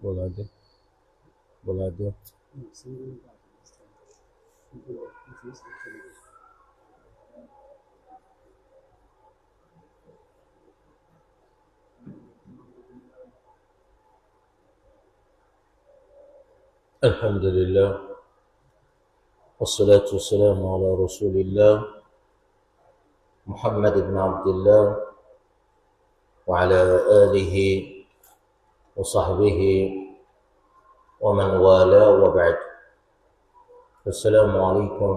Bọ́ládé, Bọ́ládé. الحمد لله والصلاة والسلام على رسول الله محمد بن عبد الله وعلى آله وصحبه ومن والاه وبعد. السلام عليكم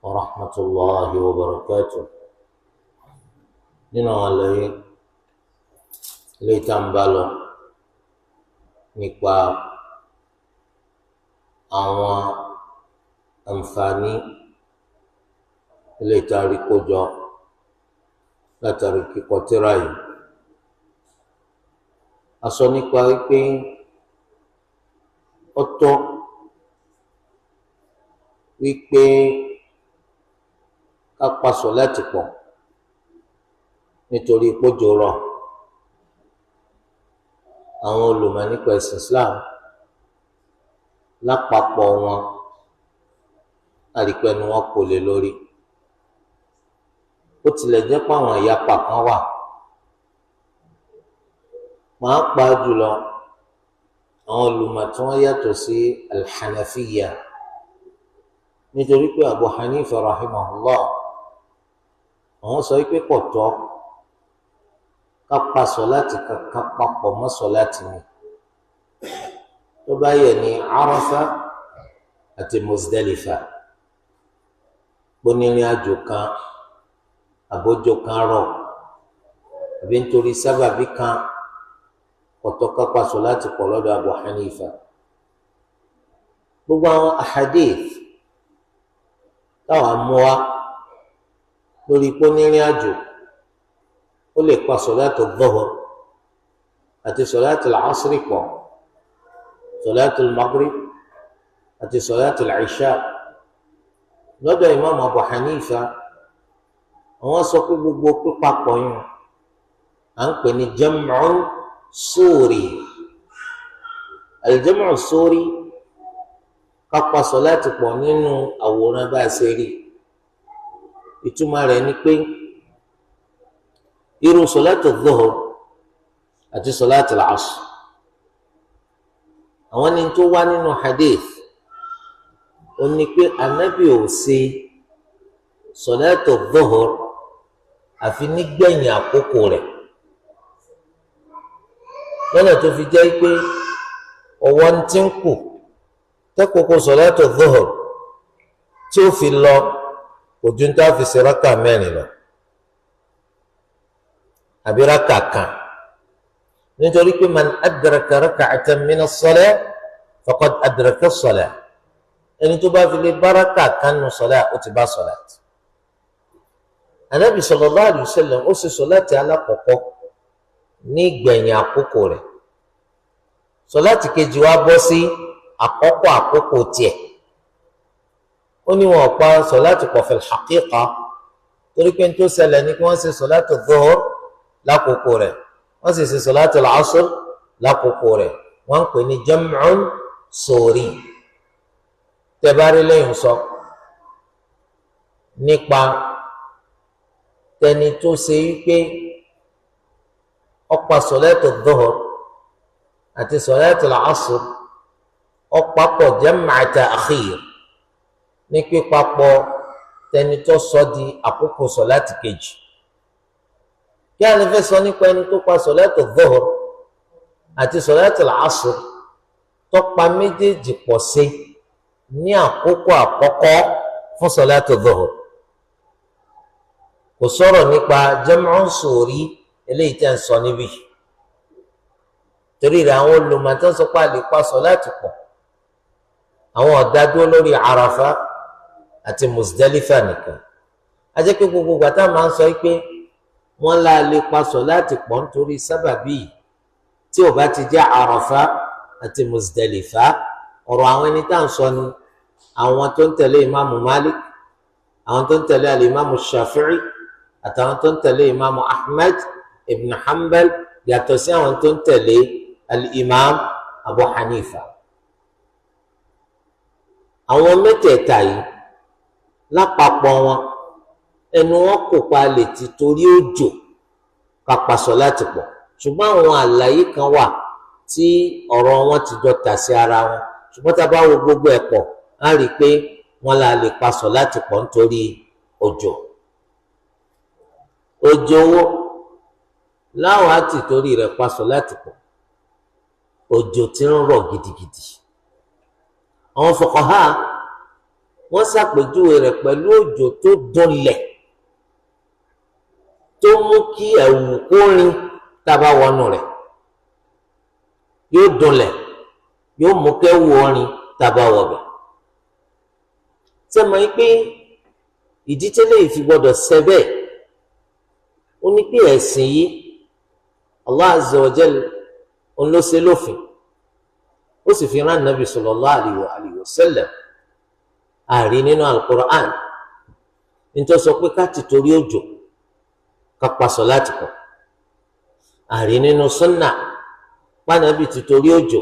ورحمة الله وبركاته. Nínú àwọn àlàyé ilé tá ń bá lọ nípa àwọn àǹfààní ilé tá a rí kójọ látàrí kíkọ tírà yìí, a sọ nípa wípé ó tọ́ wípé ká pa sọ̀láàtì pọ̀ nítorí pójò rọ̀. Àwọn olùmọ̀ nípa ẹ̀sìn Islam lápapọ̀ wọn àrípẹ́nu wọn kò lè lórí. Ó tilẹ̀ jẹ́ pé àwọn ìyapa kan wà, pàápàá jùlọ àwọn olùmọ̀ tí wọ́n yàtọ̀ sí al-Hanafiyya, nítorí pé Abu Hanifa rahimahullah àwọn sọ pé kò tọ́ ká pa sọ̀láàtì kankan papọ̀ mọ́ sọ̀láàtì mi tó bá yẹ ní Arafa àti Muzdalifa, gbónírin àjò kan àbójò kan rọ̀ àbí nítorí sábàbí kan kò tọ́ ká pa sọ̀láàtì pọ̀ lọ́dọ̀ Abu Hanifa. Gbogbo àwọn ahadith táwọn mú wa lórí gbónírin àjò ó lè pa sọ̀láàtì dhuhr àti sọ̀láàtì al-asri pọ̀, sọ̀láàtì al-maghrib àti sọ̀láàtì al-isha. Lọ́dọ̀ Imam Abu Hanifa àwọn sọ pé gbogbo pípapọ̀ yìí à ń pè ní jam'u suri. Al-jam'u suri, kápá sọ̀láàtì pọ̀ nínú àwòrán bá a ṣe rí. Ìtumọ̀ rẹ̀ ni pé irú sọ̀láàtì dhuhr àti sọ̀láàtì al-asr, àwọn ní tó wá nínú hadith ó ní pé Ànábì ò ṣe sọ̀láàtì dhuhr àfi nígbẹ̀yìn àkókò rẹ̀, lọ́nà tó fi jẹ́ pé ọwọ́ ń ti ń kù tẹ́kọ̀ọ́kọ́ sọ̀láàtì dhuhr tí ó fi lọ kò ju ní tá a fi ṣe rákà mẹ́rin lọ àbí rákà kan, nítorí pé man adraka rak'atan min as-salah faqad adraka as-salah, ẹni tó bá fi lè bá rákà kan nù sọ̀lá ó ti bá sọ̀láàtì. Ànábì sallallahu alaihi wasallam ó ṣe sọ̀láàtì alákọ̀ọ́kọ́ ní ìgbẹ̀yìn àkókò rẹ̀, sọ̀láàtì kejì wá bọ́ sí àkọ́kọ́ àkókò tiẹ̀. Ó ní wọn pa sọ̀láàtì pọ̀ fil haqiqa, torí pé n tó ṣẹlẹ̀ ní kí wọ́n ṣe sọ̀láàtì dhuhr lákòókò rẹ̀, wọ́n sì ṣe sọ̀láàtì al-asr lákòókò rẹ̀, wọ́n ń pè ní jam'un suri. Tẹ́bárí lẹ́yìn sọ nípa tẹni tó ṣe wípé ó pa sọ̀láàtì dhuhr àti sọ̀láàtì al-asr ó papọ̀ jam'a ta'khir, ní pípapọ̀ tẹni tó sọ di àkókò sọ̀láàtì kejì. Kí a lè fẹ́ sọ nípa ẹni tó pa sọ̀láàtì dhuhr àti sọ̀láàtì al-asr tó pa méjèèjì pọ̀ sí ní àkókò àkọ́kọ́ fún sọ̀láàtì dhuhr? Kò sọ̀rọ̀ nípa jam'un suri eléyìí tẹ́ ń sọ níbí, torí rẹ̀ àwọn olùmọ̀tán sọ pé a lè pa sọ̀láàtì pọ̀, àwọn ọ̀dà dúró lórí Arafa àti Muzdalifa nìkan. A jẹ́ pé gbogbo gbàtà máa ń sọ pé wọ́n lá lè pa sọ̀láàtì pọ̀ nítorí sábàbí yìí tí ò bá ti jẹ́ Arafa àti Muzdalifa, ọ̀rọ̀ àwọn ẹni tá à ń sọ ni àwọn tó ń tẹ̀lé ìmáàmù Malik, àwọn tó ń tẹ̀lé alimami Shafi'i, àtàwọn tó ń tẹ̀lé ìmáàmù Ahmed ibn Hanbal, yàtọ̀ sí àwọn tó ń tẹ̀lé al-Imam Abu Hanifa. Àwọn mẹ́tẹ̀ẹ̀ta yìí lápapọ̀ wọn ẹnu wọn kò pa lè ti torí òjò ká pa sọ̀láàtì pọ̀, ṣùgbọ́n àwọn àlàyé kan wà tí ọ̀rọ̀ wọn ti jọ tà sí ara wọn, ṣùgbọ́n tá a bá wo gbogbo ẹ̀ pọ̀ á rí i pé wọ́n la lè pa sọ̀láàtì pọ̀ nítorí òjò. Òjò wo láwọn á ti torí rẹ̀ pa sọ̀láàtì pọ̀? Òjò tí ń rọ̀ gidigidi. Àwọn fuqaha wọ́n ṣàpèjúwe rẹ̀ pẹ̀lú òjò tó dunlẹ̀ tó mú kí ẹ̀wù kó rin tá a bá wọnú rẹ̀, yóò dunlẹ̀, yóò mú kẹ́wù orin tá a bá wọbẹ̀. Sẹ́mi pé ìdí tẹ́lẹ̀ yìí fi gbọ́dọ̀ ṣẹ bẹ́ẹ̀, ó ní pé ẹ̀sìn yìí Allah azza wa jal òun ló ṣe lófin, ó sì fi rán Nabi sallallahu alaihi wa sallam. Àrí nínú al-Qur'an nítorí sọ pé ká ti torí òjò ká pa sọ̀láàtì pọ̀, àrí nínú súnà pànàbì ti torí òjò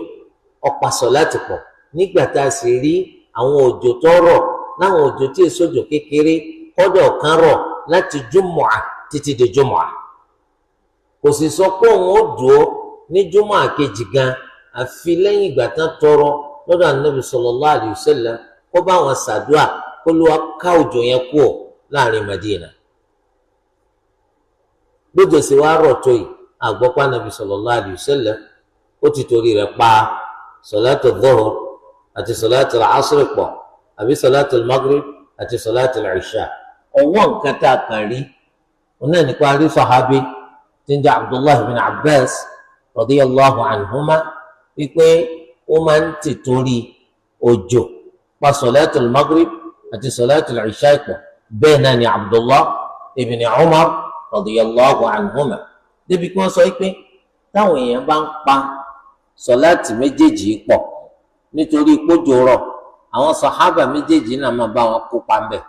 ó pa sọ̀láàtì pọ̀. Nígbà tá a sì rí àwọn òjò tó rọ̀ láwọn òjò tí èso òjò kékeré kọ́dọ̀ kan rọ̀ láti júmọ̀à títí di júmọ̀à, kò sì sọ pé òun ó dúró ní júmọ̀à kejì gan àfi lẹ́yìn ìgbà tán tọrọ lọ́dọ̀ Ànábì sallallahu alaihi wasallam kó bá wọn ṣàdúà kó ló wá ká òjò yẹn kúò láàrin Madina. Gbójò sì wá rọ̀ tó yìí, àgbọ̀pá Ànábì sallallahu alaihi wasallam ó ti torí rẹ̀ pa sọ̀látù dhuhr àti sọ̀látù asr pọ̀, àbí sọ̀látù maghrib àti sọ̀látù ìṣà. Ọwọ́ nǹkan tá a kàn rí òun náà nípa rí sàhábí tí ń jẹ́ Abdullahi bin Abbas radiyallahu anhuma wípé ó máa ń tì torí òjò pa sọ̀látù maghrib àti sọ̀látù ìṣà pọ̀. Bẹ́ẹ̀ náà ni Abdullah ibn Umar radiyallahu anhuma, débi kí wọ́n sọ pé táwọn èèyàn bá ń pa sọ̀láàtì méjèèjì pọ̀ nítorí pójò rọ̀, àwọn sàhábà méjèèjì náà máa bá wọn kópa ńbẹ̀.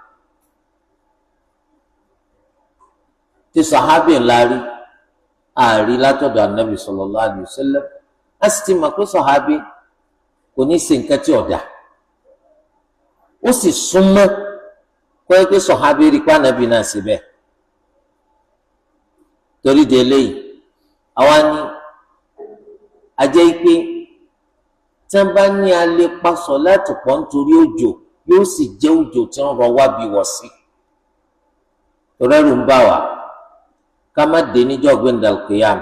Tí sàhábì ńlá rí ààrí látọ̀dọ̀ ànábì sallallahu alaihi wasallam, a sì ti mọ̀ pé sàhábì kò ní ṣe nǹkan tí ọ̀dà, ó sì súnmọ́ kó ẹ pé sàhábì rí pé ànábì náà ṣe bẹ́ẹ̀. Torí de eléyìí àwa ní ajẹ́ pé tí wọ́n bá ní alẹ́ pa sọ̀láàtì pọ̀ nítorí òjò, yóò sì jẹ́ òjò tí ń rọ wá bí wọ̀ sí. Torí ẹ̀rù ń bà wá ká má dé níjọ́ gbẹ̀ndàlùkìyàm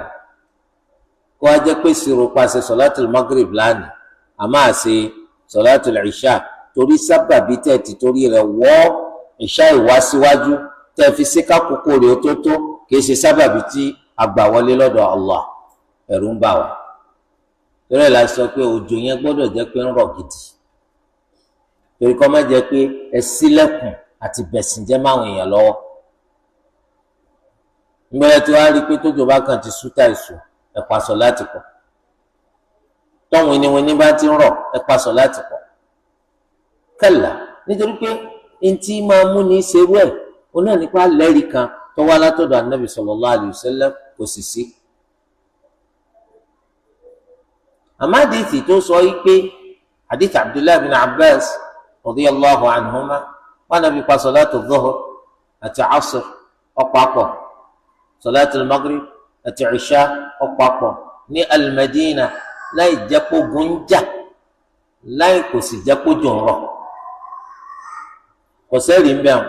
kó wá jẹ́ pé ìṣirò paṣẹ sọ̀láàtì magrib lánàá a máa ṣe sọ̀láàtì ìṣà, torí sábàbí tẹ̀ ti torí rẹ̀ wọ́ ìṣà ìwá síwájú tẹ̀ fi sí kákòókò rẹ̀ tó tó, kì í ṣe sábàbí tí a gbà wọlé lọ́dọ̀ Allah. Ẹ̀rù ń bà wá. Torí ẹ̀ la sọ pé òjò yẹn gbọ́dọ̀ jẹ́ pé ń rọ̀ gidi, torí kọ́ má jẹ́ pé ẹ ṣílẹ̀kùn àti bẹ̀sìn jẹ́ máwọn èèyàn lọ́wọ́. Ngbẹ́rẹ́ tí wàá rí i pé tójò bá kàn ti sú táìsù, ẹ pa sọ̀láàtì pọ̀. Tọ́hún winiwini bá ti ń rọ̀, ẹ pa sọ̀láàtì pọ̀. Kẹ́là, nítorí pé ntí máa mú ní ṣerú ẹ̀ òun náà nípa lẹ́rìí kan tó wá látọ̀dọ̀ Ànábì sallallahu alaihi wasallam kò sì sí. Àmọ́ àdìsí tó sọ yìí pé àdìsí Abdullahi bin Abbas radiyallahu anhuma wọn nàbí pa sọ̀láàtù dhuhr àti asr ọ̀pápọ̀, sọ̀láàtù maghrib àti ìṣá ọ̀pápọ̀ ní al-Madina láì jẹ́ kó gun jà, láì kò sì jẹ́ kó jò ń rọ̀. Kò sẹ́rìí ń bẹ̀rù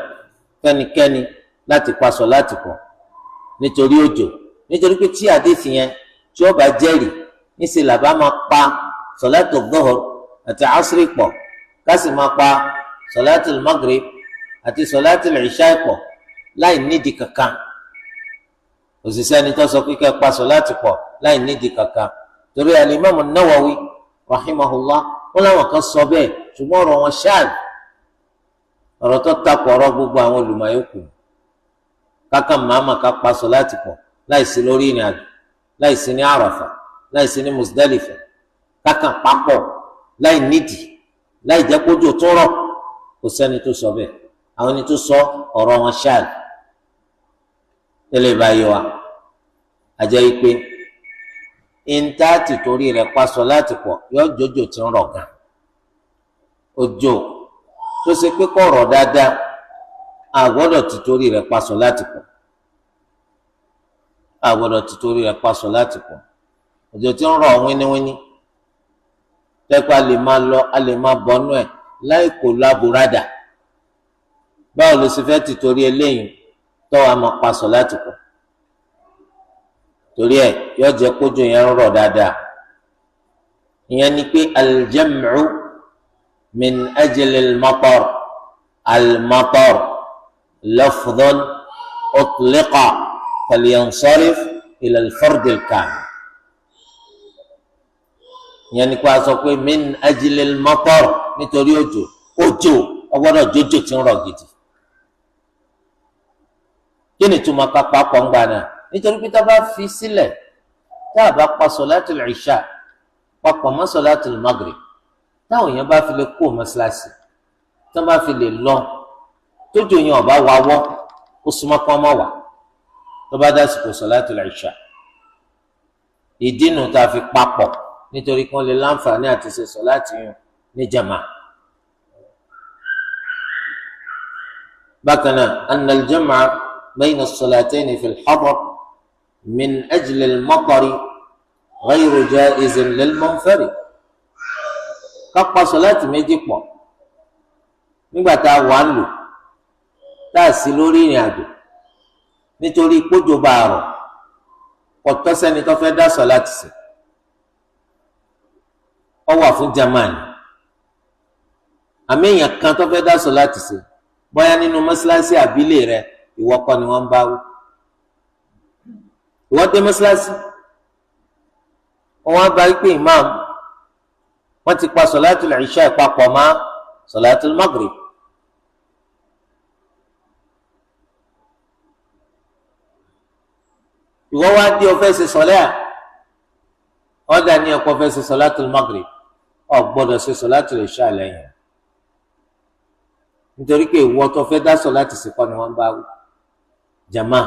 fẹ́nikẹ́ni láti pa sọ̀láàtì pọ̀ nítorí òjò, nítorí pé tí àdìsí yẹn tí ó bá jẹ́rìí níṣẹ́ làbá máa pa sọ̀láàtù dhuhr àti asri pọ̀, ká sì máa pa sọ̀láàtù maghrib àti sọ̀láàtù ìṣá pọ̀ láì nídìí kankan. Òṣìṣẹ́ ni tó sọ pé kẹ́ pa sọ̀láàtì pọ̀ láì nídìí kankan, torí alimami Nawawi rahimahullah wọn làwọn kan sọ bẹ́ẹ̀, ṣùgbọ́n ọ̀rọ̀ wọn ṣáàlì, ọ̀rọ̀ tó takò ọ̀rọ̀ gbogbo àwọn olùmọ̀ọ́yọ́kù. Kákan màmá ká pa sọ̀láàtì pọ̀ láì sí lórí ìrìn àjò, láì sí ní Àràfà, láì sí ní Muzdalifa, kákan papọ̀ láì nídìí, láì jẹ́ kójú tó rọ̀, kò sẹ́ni tó sọ bẹ́ẹ̀. Àwọn ẹni tó sọ ọ̀rọ̀ wọn ṣáàlì. Tẹ́lẹ̀ báyìí wa àjẹ́ ìpè Ìntaàtì torí rẹ̀ pa sọ̀láàtì pọ̀ yọ jòjò tí ń rọ̀ gan. Òjò tó ṣe pé kò rọ̀ dáadáa, a gbọ́dọ̀ ti torí rẹ̀ pa sọ̀láàtì pọ̀. A gbọ́dọ̀ ti torí rẹ̀ pa sọ̀láàtì pọ̀. Òjò tí ń rọ̀ wíníwíní, tẹ́pẹ́ a lè máa lọ a lè máa bọ́nú ẹ̀ láì kò lábúradà. Báwo ló ṣe fẹ́ ti torí eléyìí tọ́ wa máa pa sọ̀láàtì pọ̀? Torí ẹ̀ yọ jẹ́ kójú yẹn ń rọ̀ dáadáa. Ìyẹn ni pé al-jam'u min ajli al-matar, al-matar lafdhan utliqa falyansarif ila al-fard al-kamil. Ìyẹn ni pé a sọ pé min ajli al-matar, nítorí òjò, òjò ọgbọ́dọ̀ jójò tí ń rọ̀ gidi. Kí ni túmọ̀ ká papọ̀ ń gbà náà? Nítorí pé tá a bá fi sílẹ̀, tá a bá pa sọ̀látul ìṣà papọ̀ mọ́ sọ̀látul magrib, táwọn èèyàn bá fi lè kó mọ́ṣáláṣí, tí wọ́n bá fi lè lọ, tójú yẹn ọ̀bá wa wọ́, ó súnmọ́ kán mọ́ wà tó bá dásìkò sọ̀látul ìṣà. Ìdínú tá a fi papọ̀ nítorí kí wọ́n lè láǹfààní àti ṣe sọ̀láàtì yẹn ní jàmá. Bákan náà, anna al-jam'a bayna as-salatayni fi al-hadar min ajli al-matari ghayru jaizin lil-munfarid. Ká pa sọ̀láàtì méjì pọ̀ nígbà tá a wà ń lò, tá a sí lórí ìrìn àjò, nítorí kójò bá a rọ̀, kò tọ́ sẹ́ni tó fẹ́ dá sọ̀láàtì sí. Ó wà fún jamani. Àmì èèyàn kan tó fẹ́ dá sọ̀láàtì sí, bóyá nínú mọ́ṣáláṣí àbílẹ̀ rẹ, ìwọ kọ́ ni wọ́n ń bá wí. Ìwọ dé mọ́ṣáláṣí, wọ́n bá pé imam wọ́n ti pa sọ̀láàtì ìṣá ìpapọ̀ mọ́ sọ̀láàtì magrib. Ìwọ wá dé, o fẹ́ ṣe sọ̀lẹ́ à, ọ̀dà ní ẹ̀kọ́ fẹ́ ṣe sọ̀láàtì magrib, ò gbọ́dọ̀ ṣe sọ̀láàtì ìṣá lẹ́yìn, nítorí pé ìwọ tó fẹ́ dá sọ̀láàtì sí kọ́ ni wọ́n bá wí jama.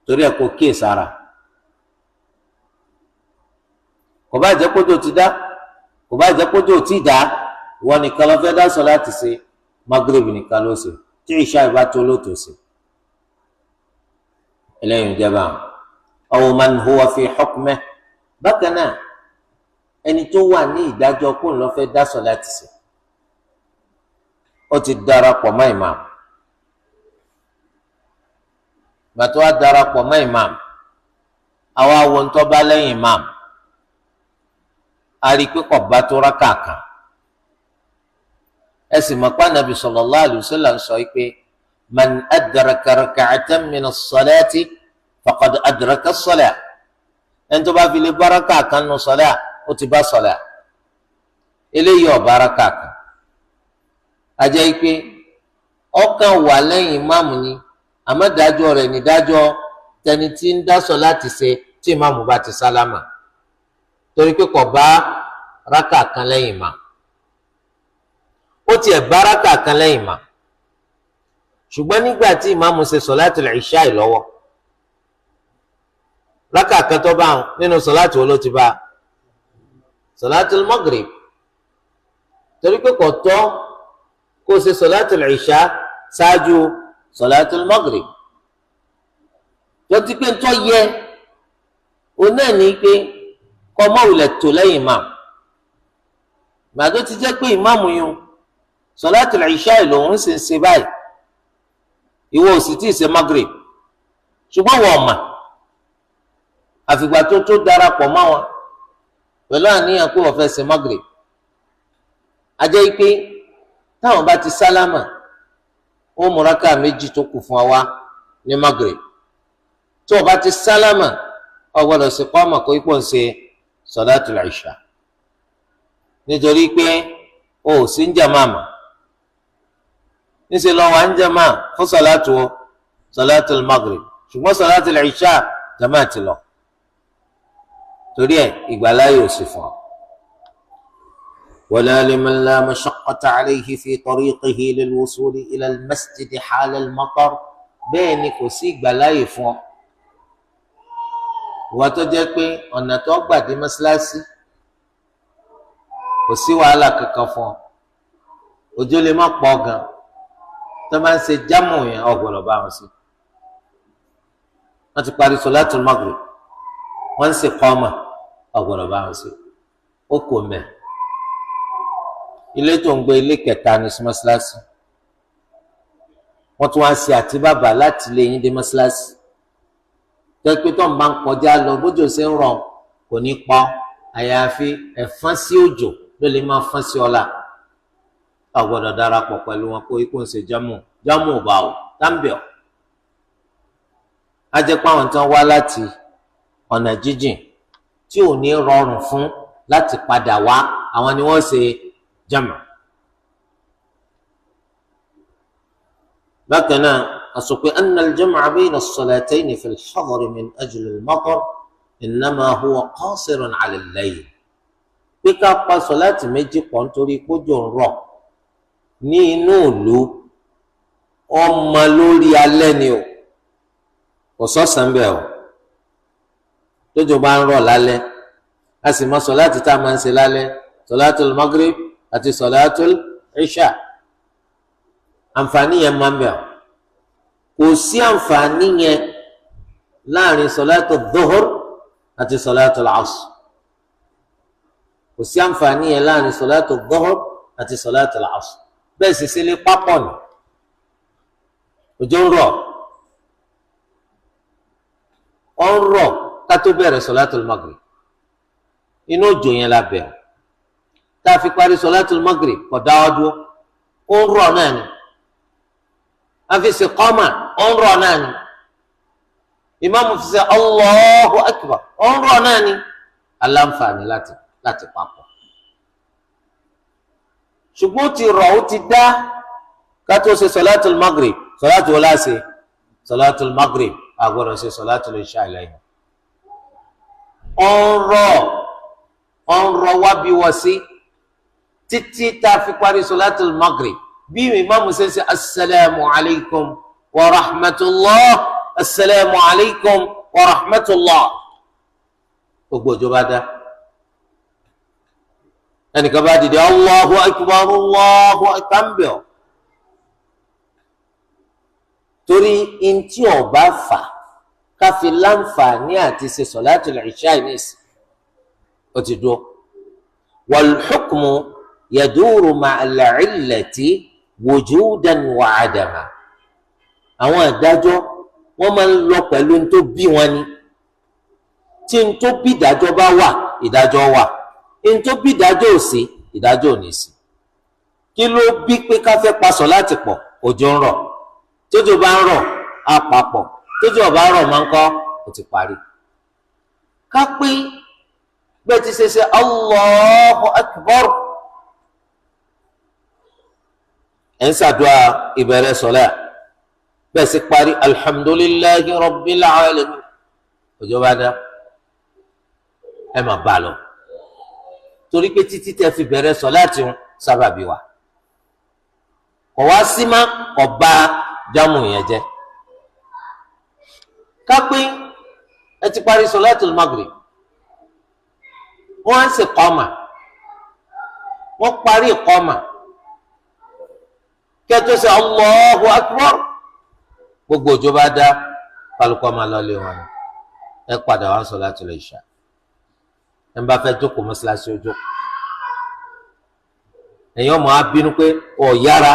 Torí ẹ̀ kó kíyè sára. Kò bá jẹ́ kójó ti dá, kò bá jẹ́ kójó ti dá, ìwọ nìkan ló fẹ́ dá sọ̀láàtì sí, magrib nìkan ló ṣe, tí ìṣá ìbá tó ló tó ṣe. Eléyìí jẹba. Aw man huwa fi hukmihi. Bákan náà, ẹni tó wà ní ìdájọ́ kó ló fẹ́ dá sọ̀láàtì sí, ó ti darapọ̀ mọ́ ìmáàmù. Gbàtọ́ wa darapọ̀ mọ́ ìmáàmù, àwa wo ń tọ́ bá lẹ́yìn ìmáàmù, a rí i pé kò bá tó rákà kan. Ẹ sì mọ̀ pé Ànábì sallallahu alaihi wasallam sọ pé man adraka rak'atan min as-salati faqad adraka as-salah. Ẹni tó bá fi lè bá rákà kan nù sọlá, ó ti bá sọlá. Eléyìí ò bá rákà kan. Ajẹ́ pé ọkàn wà lẹ́yìn ìmáàmù ni, àmọ́ dájọ́ rẹ̀ ní dájọ́ tẹni tí ń dá sọ̀láàtì ṣe tí ìmáàmù bá ti sálámà, torí pé kò bá rákà kan lẹ́yìn ìmáàmù. Ó tiẹ̀ bá rákà kan lẹ́yìn ìmáàmù, ṣùgbọ́n nígbà tí ìmáàmù ṣe sọ̀láàtì ìṣá lọ́wọ́, rákà kan tó bá nínú sọ̀láàtì wo ló ti bá? Sọ̀láàtì Maghrib. Torí pé kò tọ́ kó ṣe sọ̀láàtì ìṣá ṣáájú sọ̀láàtì Maghrib. Tó ti pé ntọ́ yẹ òun náà ní pé kọ́ mọ́wulẹ̀ tó lẹ́yìn ìmáàmù. Gbàdó ti jẹ́ pé ìmáàmù yun sọ̀láàtì ìṣá lòun sì ń ṣe báyìí, ìwọ ò sì tí ì ṣe Maghrib, ṣùgbọ́n wọ́n mà àfìgbà tó tó darapọ̀ mọ́ wọn pẹ̀lú àníyàn pé wọ́n fẹ́ ṣe Maghrib. A jẹ́ pé táwọn bá ti sálámà, ó mú rákà méjì tó kù fún wa wá ní Maghrib. Tó o bá ti sálámà, o gbọ́dọ̀ ṣe kọ́mọ̀ kó ipò ń ṣe sọ̀láàtù ìṣà, nítorí pé o ò sí ń jàmá mà. Níṣẹ́ lọ wà ń jàmá fún sọ̀láàtù o sọ̀láàtù Maghrib, ṣùgbọ́n sọ̀láàtù ìṣà jàmá ti lọ. Torí ẹ̀ ìgbàláyè ò sì fún ọ. ولا لمن لا مشقة عليه في طريقه للوصول إلى المسجد حال المطر. Bẹ́ẹ̀ ni kò sí ìgbàláyè fún ọ Ìwà tó jẹ́ pé ọ̀nà tó gbà dé mọ́ṣáláṣí kò sí wàhálà kankan fún ọ, òjò lè má pọ̀ gan, tó máa ń ṣe jámù yẹn ò gbọ́dọ̀ bá wọn sí. Wọ́n ti parí sọlátul Maghrib, wọ́n ń ṣe kọ́mà, ò gbọ́dọ̀ bá wọn sí. Ó kò mẹ́. Ilé tó ń gbé ilé kẹta ní sí mọ́ṣáláṣí, wọ́n tún wá ṣe àtibàbà láti lé yín dé mọ́ṣáláṣí, tẹ́pẹ́ tó ń bá ń kọjá lọ bójú ṣe ń rọ̀ kò ní pọ́, àyàfi ẹ̀fọn sí òjò ló lè máa fọ́n sí ọ̀la. Ò gbọ́dọ̀ darapọ̀ pẹ̀lú wọn kó ikú ń ṣe jámù jámù bá o dáńbẹ̀ ọ́. Á jẹ́ pé àwọn tí wọ́n wá láti ọ̀nà jíjìn tí ò ní rọrùn fún láti padà wá, àwọn ni wọ́n ṣe jámù. Bákan náà àsopẹ́ anna al-jam'a bayna as-salatayni fi al-hadar min ajli al-matar innama huwa qasirun 'ala al-layl. Pé ká pa sọ̀láàtì méjì pọ̀ nítorí pójò ń rọ̀ ní inú ìlú, ọmọ lórí alẹ́ ni o, kò sọ̀sán bẹ́ẹ̀ o. Tójò bá ń rọ̀ lálẹ́, a sì mọ sọ̀láàtì tá a máa ń ṣe lálẹ́, sọ̀láàtul Maghrib àti sọ̀láàtul Isha. Àǹfààní yẹn máa ń bẹ̀ o. Kò sí àǹfààní yẹn láàrin sọ̀láàtul Dhuhr àti sọ̀láàtul Asr. Kò sí àǹfààní yẹn láàrin sọ̀láàtù Dhuhr àti sọ̀láàtù Asr. Bẹ́ẹ̀ sì sílé pápọ̀ nù, òjò ń rọ̀, ó ń rọ̀ ká tó bẹ̀rẹ̀ sọ̀láàtù Maghrib, inú òjò yẹn la bẹ̀rẹ̀, tá a fi parí sọ̀láàtù Maghrib kò dáwọ́ dúró, ó ń rọ̀ náà ni, a fi ṣe kọ́mà, ó ń rọ̀ náà ni, ìmáàmù fi ṣe Allahu Akbar, ó ń rọ̀ náà ni, aláǹfààní láti papọ̀. Ṣùgbọ́n ó ti rọ̀, ó ti dá ká tó ṣe sọ̀láàtù Maghrib. Sọ̀láàtù wọlé àṣẹ sọ̀láàtù Maghrib, a gbọ́dọ̀ ṣe sọ̀láàtù Isha lẹ́yìn. Ó ń rọ̀ wá bí wọ́n sí títí tá a fi parí sọ̀láàtù Maghrib. Bí ìmáàmù ṣe ń ṣe asalaamu alaykum wa rahmatulah, asalaamu alaykum wa rahmatulah, gbogbo òjò bá dá, ẹnìkan bá dìde Allahu akbar Allahu akbar, torí ntí ọba fà káfí láǹfààní àti ṣe sọ̀látul ìṣá ìnísì ó ti dúró. Wal hukmu yaduru ma'al illati wujudan wa adama. Àwọn ìdájọ́ wọ́n máa ń lọ pẹ̀lú ntó bí wọn ni. Tí ntó bí ìdájọ́ bá wà, ìdájọ́ wà. Ntó bí ìdájọ́ ò sí, ìdájọ́ ò ní sí. Kí ló bí pé ká fẹ́ pa sọ̀láàtì pọ̀? Òjò ń rọ̀. Tójò bá ń rọ̀, á papọ̀. Tójò bá rọ̀ máa ń kọ́, ó ti parí. Ká pé bẹ́ẹ̀ ti ṣe ṣe Allahu Akbar, ẹ̀ ń ṣàdúrà ìbẹ̀rẹ̀ sọ̀lá, bẹ́ẹ̀ sì parí alhamdulillahi rabbil alamin, òjò bá dá, ẹ máa bá a lọ, torí pé títí tẹ́ fi bẹ̀rẹ̀ sọ̀láàtì ń sábàbí wa kò wá sí má kò bá jámù yẹn jẹ́. Kápẹ́ ẹ ti parí sọ̀láàtì Maghrib, wọ́n á sì kọ́mà, wọ́n parí kọ́mà, kẹ́tọ́ sọ Allahu Akbar, gbogbo òjò bá dá, kálukọ́ máa lọ lé wọn, ẹ padà wá sọ̀láàtì Ìṣà. Ẹ bá fẹ́ jókòó mọ́ṣáláṣí ó jókòó. Ẹ̀yin ọmọ á bínú pé ọ̀ yára,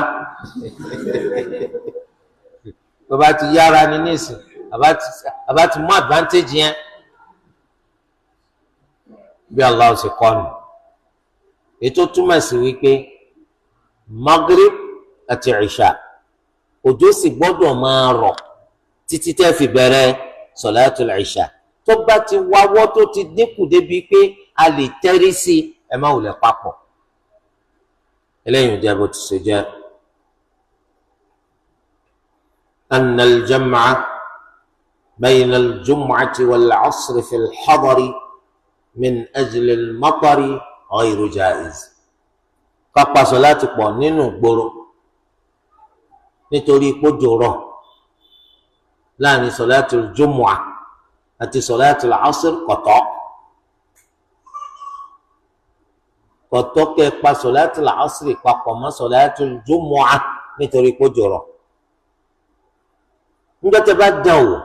tó bá ti yára ní nísìn, àbá ti mú advantage yẹn. Bí Allah ṣe kọ́ nù. Ètò túmọ̀ sí wípé Maghrib àti Ìṣà òjò sì gbọ́dọ̀ máa rọ̀ títí tẹ́ fi bẹ̀rẹ̀ sọ̀látul Ìṣà. Tó bá ti wáwọ́ tó ti dínkù débi pé a lè tẹ́rí sí ẹ má wulẹ̀ papọ̀. Eléyìí jẹ́ bó ti ṣe jẹ́. Anna al-jam'a bayna al-jum'ati wal-'asri fi al-hadari min ajli al-matari ghayru jaiz. Ká pa sọ̀láàtì pọ̀ nínú ìgboro nítorí pójò rọ̀ láàrin sọ̀láàtì jumu'a àti sọ̀láàtù asr kọ̀tọ́ kọ̀tọ́ kẹ́ pa sọ̀láàtù asr papọ̀ mọ́ sọ̀láàtù jumu'a nítorí kójò rọ̀. Nígbà tẹ́ bá dán wò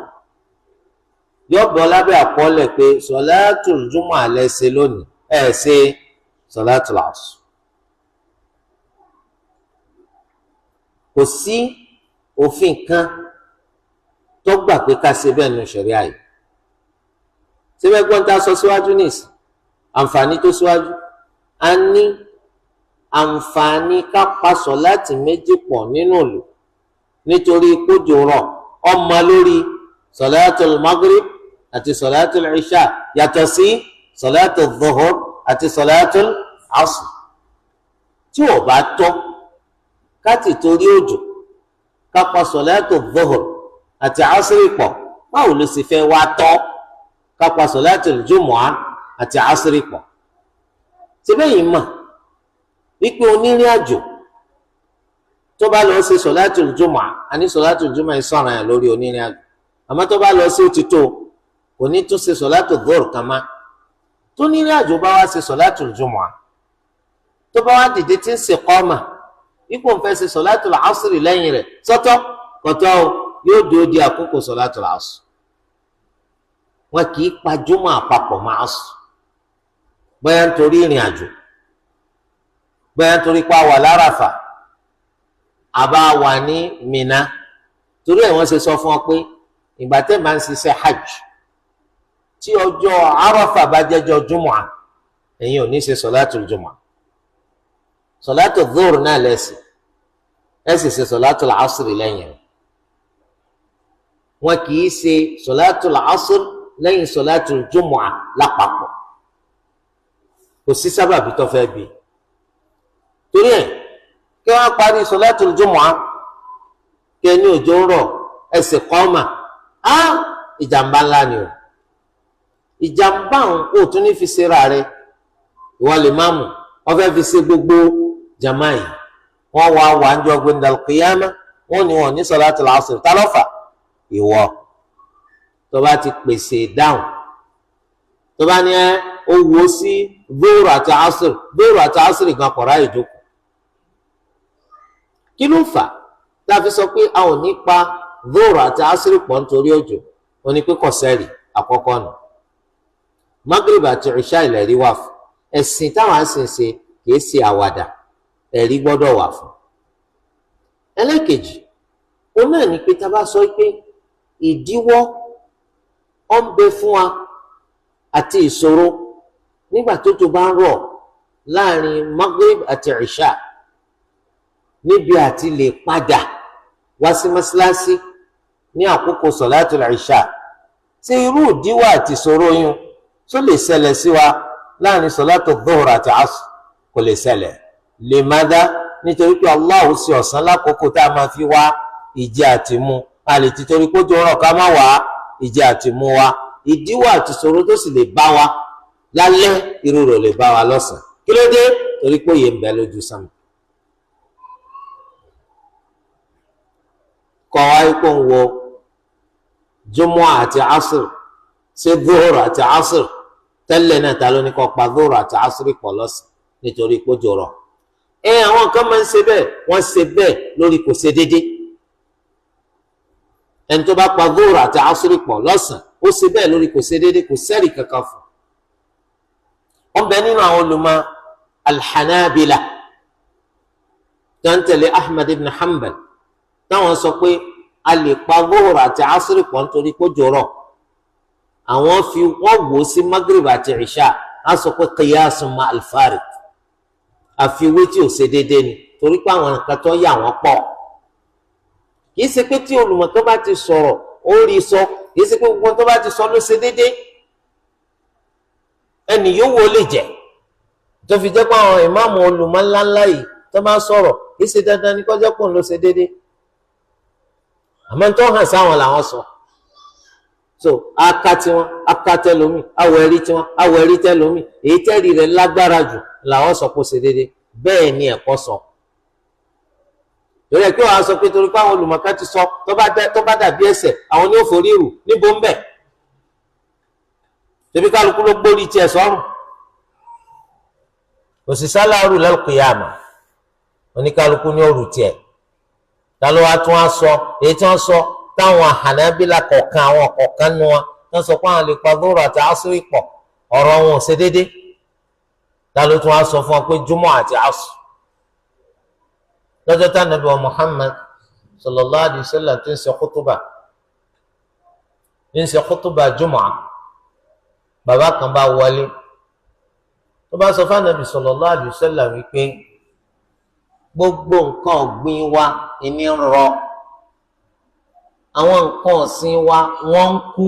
yọ bọ́ lábẹ́ àkọọ́lẹ̀ pé sọ̀láàtù jumu'a lẹ ṣe lónìí, ẹ̀ ṣe sọ̀láàtù asr. Kò sí òfin kan tó gbà pé ká ṣe bẹ́ẹ̀ nu ṣẹ̀ríà yìí. Síbẹ̀ gbọ́n tá a sọ síwájú nìsí àǹfààní tó síwájú, a ní àǹfààní ká pa sọ̀láàtì méjì pọ̀ nínú ìlú nítorí kójò rọ̀ ọmọ lórí sọ̀láàtù magrib àti sọ̀láàtù ìṣà yàtọ̀ sí sọ̀láàtù dhuhur àti sọ̀láàtù asr. Tí ò bá tọ́ ká ti torí òjò ká pa sọ̀láàtù dhuhur àti asr pọ̀, báwo ló sì fẹ́ wá tọ́ ká pa sọ̀láàtù jumu'a àti asr pọ̀? Síbẹ̀ yìí mọ̀ wípé onírìn àjò tó bá lọ ṣe sọ̀láàtù jumu'a, àní sọ̀láàtù jumu'a yìí sọ̀ràn yẹn lórí onírìn àjò, àmọ́ tó bá lọ sí òtítọ́ kò ní tún ṣe sọ̀láàtù dhuhr kan má. Tó onírìn àjò bá wá ṣe sọ̀láàtù jumu'a, tó bá wá dìde tí ń ṣe kọ́mà ipò ń fẹ́ ṣe sọ̀láàtù asr lẹ́yìn rẹ̀, sọ́tọ̀ kọ̀tọ́ o, yóò dúró di àkókò sọ̀láàtù asr. Wọn kì í pa jumu'a àpapọ̀ máa sùn, bóyá nítorí ìrìn àjò, bóyá nítorí pa wà láràfà àbá wà ní Mínà. Torí ẹ̀ wọ́n ṣe sọ fún ọ pé ìgbà tẹ́ máa ń ṣiṣẹ́ hajj, tí ọjọ́ Àràfà bá jẹ́jọ́ jumu'a, ẹ̀yin ò ní ṣe sọ̀láàtù jumu'a, sọ̀láàtù dhuhr náà lẹ́sìn, ẹ̀ sì ṣe sọ̀láàtù asr lẹ́yìn rẹ̀. Wọn kì í ṣe sọ̀láàtù asr lẹ́yìn sọ̀láàtù jumu'a lápapọ̀, kò sí sábàbí tó fẹ́ bí. Torí ẹ̀ kí wọ́n parí sọ̀láàtù jumu'a kí ẹni òjò ń rọ̀ ẹsẹ̀ kọ́mà á, ìjàmbá ńlá ni o. Ìjàmbá òun kò tún ní fi ṣera rẹ, ìwọ lè má mú wọ́n fẹ́ fi ṣe gbogbo jama yìí. Wọ́n wá wà ń jọ gbẹndàlù kìyàmá, wọ́n ní wọn ní sọ̀láàtù asr, tá ló fà? Ìwọ tó bá ti pèsè dáhùn, tó bá ní ẹ ó wo sí dóòrò àti asr, dóòrò àti asr gan kọ̀ọ̀rọ̀ àìjókòó. Kí ló fà tá a fi sọ pé a ò ní pa dóòrò àti asr pọ̀ nítorí òjò? Ó ní pé kò sẹ́rì àkọ́kọ́ nù. Magrib àti ìṣá ìlẹ̀rí wà fún ẹ̀sìn táwọn àsìn ṣe, kìí ṣe àwàdà, ẹ̀rí gbọ́dọ̀ wà fún. Ẹlẹ́kejì, òun náà ní pé tá a bá sọ pé ìdíwọ́ ó ń bẹ fún wa àti ìṣòro nígbà tó tó bá ń rọ̀ láàrin Maghrib àti Ìṣà níbi àti lè padà wá sí mọ́ṣáláṣí ní àkókò sọ̀láàtù Ìṣà, ṣé irú ìdíwọ́ àti ìṣòro yún tó lè ṣẹlẹ̀ sí wa láàrin sọ̀láàtù Dhuhr àti Asr? Kò lè ṣẹlẹ̀. Lè má dá, nítorí pé Allah ṣe ọ̀sán lákòókò tá a máa fi wá ìjẹ àti mu. A lè ti torí kójú ọ̀rọ̀ ká má wá ìjẹ àti mu wa. Ìdíwọ́ àti ìṣòro tó sì lè bá wa lálẹ́, irú rẹ̀ lè bá wa lọ́sàn-án. Kí ló dé? Torí pé òye ń bẹ lójú sánmà. Kọ́ wa ipò ń wo Jumu'a àti Asr, ṣé Dhuhr àti Asr tẹ́lẹ̀ náà ta ló ní kọ́ pa Dhuhr àti Asr pọ̀ lọ́sàn nítorí kójú ọ̀rọ̀? Ẹ àwọn kan máa ń ṣe bẹ́ẹ̀, wọ́n ṣe bẹ́ẹ̀ lórí kò ṣe déédéé. Ẹni tó bá pa Dhuhr àti Asr pọ̀ lọ́sàn ó ṣe bẹ́ẹ̀ lórí kò ṣe déédéé, kò sẹ́rì kankan fún. Wọ́n bẹ nínú àwọn olùmọ̀ Al-Hanabila tó ń tẹ̀lé Ahmad ibn Hanbal, táwọn sọ pé a lè pa Dhuhr àti Asr pọ̀ nítorí kójò rọ̀. Àwọn fi wọ́n wò sí Maghrib àti Isha, á sọ pé qiyasun ma al-fariq, àfiwé tí ò ṣe déédéé ni, torí pé àwọn nǹkan tó yà wọ́n pọ̀. Kì í ṣe pé tí olùmọ̀ tó bá ti sọ̀rọ̀ ó rí sọ, kì í ṣe pé gbogbo tó bá ti sọ ló ṣe déédéé. Ẹnì yóò wo lè jẹ tó fi jẹ́ pé àwọn ìmáàmù olùmọ̀ ńláńlá yìí tó bá sọ̀rọ̀, kì í ṣe dandan ní kọjá pọ̀ ló ṣe déédéé, àmọ́ tó hàn sáwọn làwọn sọ. So aka tiwọn, aka tẹlomi, awọ ẹrí tiwọn, awọ ẹrí tẹlomi, èyí tẹ́rì rẹ̀ lágbára jù làwọn sọ kó ṣe déédéé. Bẹ́ẹ̀ ni ẹ̀kọ́ sọ. Torí ẹ̀ kí wàá sọ pé torí pé àwọn olùmọ̀ká ti sọ tó bá dàbí ẹsẹ̀ àwọn ní ó forí rù níbo ń bẹ̀. Tẹbi kálukú ló gbórí tiẹ̀ sọ́rùn. Òṣìṣẹ́ aláàrú lal-qiyāmah, oníkálukú ní òrù tiẹ̀. Ta ló wá tún á sọ èyí tí wọ́n sọ táwọn Hanābila kọ̀ọ̀kan, àwọn kọ̀ọ̀kan nu wọn wọ́n sọ pé àwọn lè pa dúró àti asri pọ̀, ọ̀rọ̀ wọn ò ṣe déédé. Ta ló tún á sọ fún wọn pé júmọ̀ àti asr? Lọ́jọ́ tá nàbí wa Muhammad sallallahu alayhi wa sallam ti ń ṣe kútúbà, ń ṣe kútúbà júmọ̀, bàbá kan bá wọlé, tó bá sọ fún anabi sallallahu alayhi wa sallam wípé gbogbo nǹkan ọ̀gbìn wa ìní ń rọ, àwọn nǹkan ọ̀sìn wa wọ́n ń kú,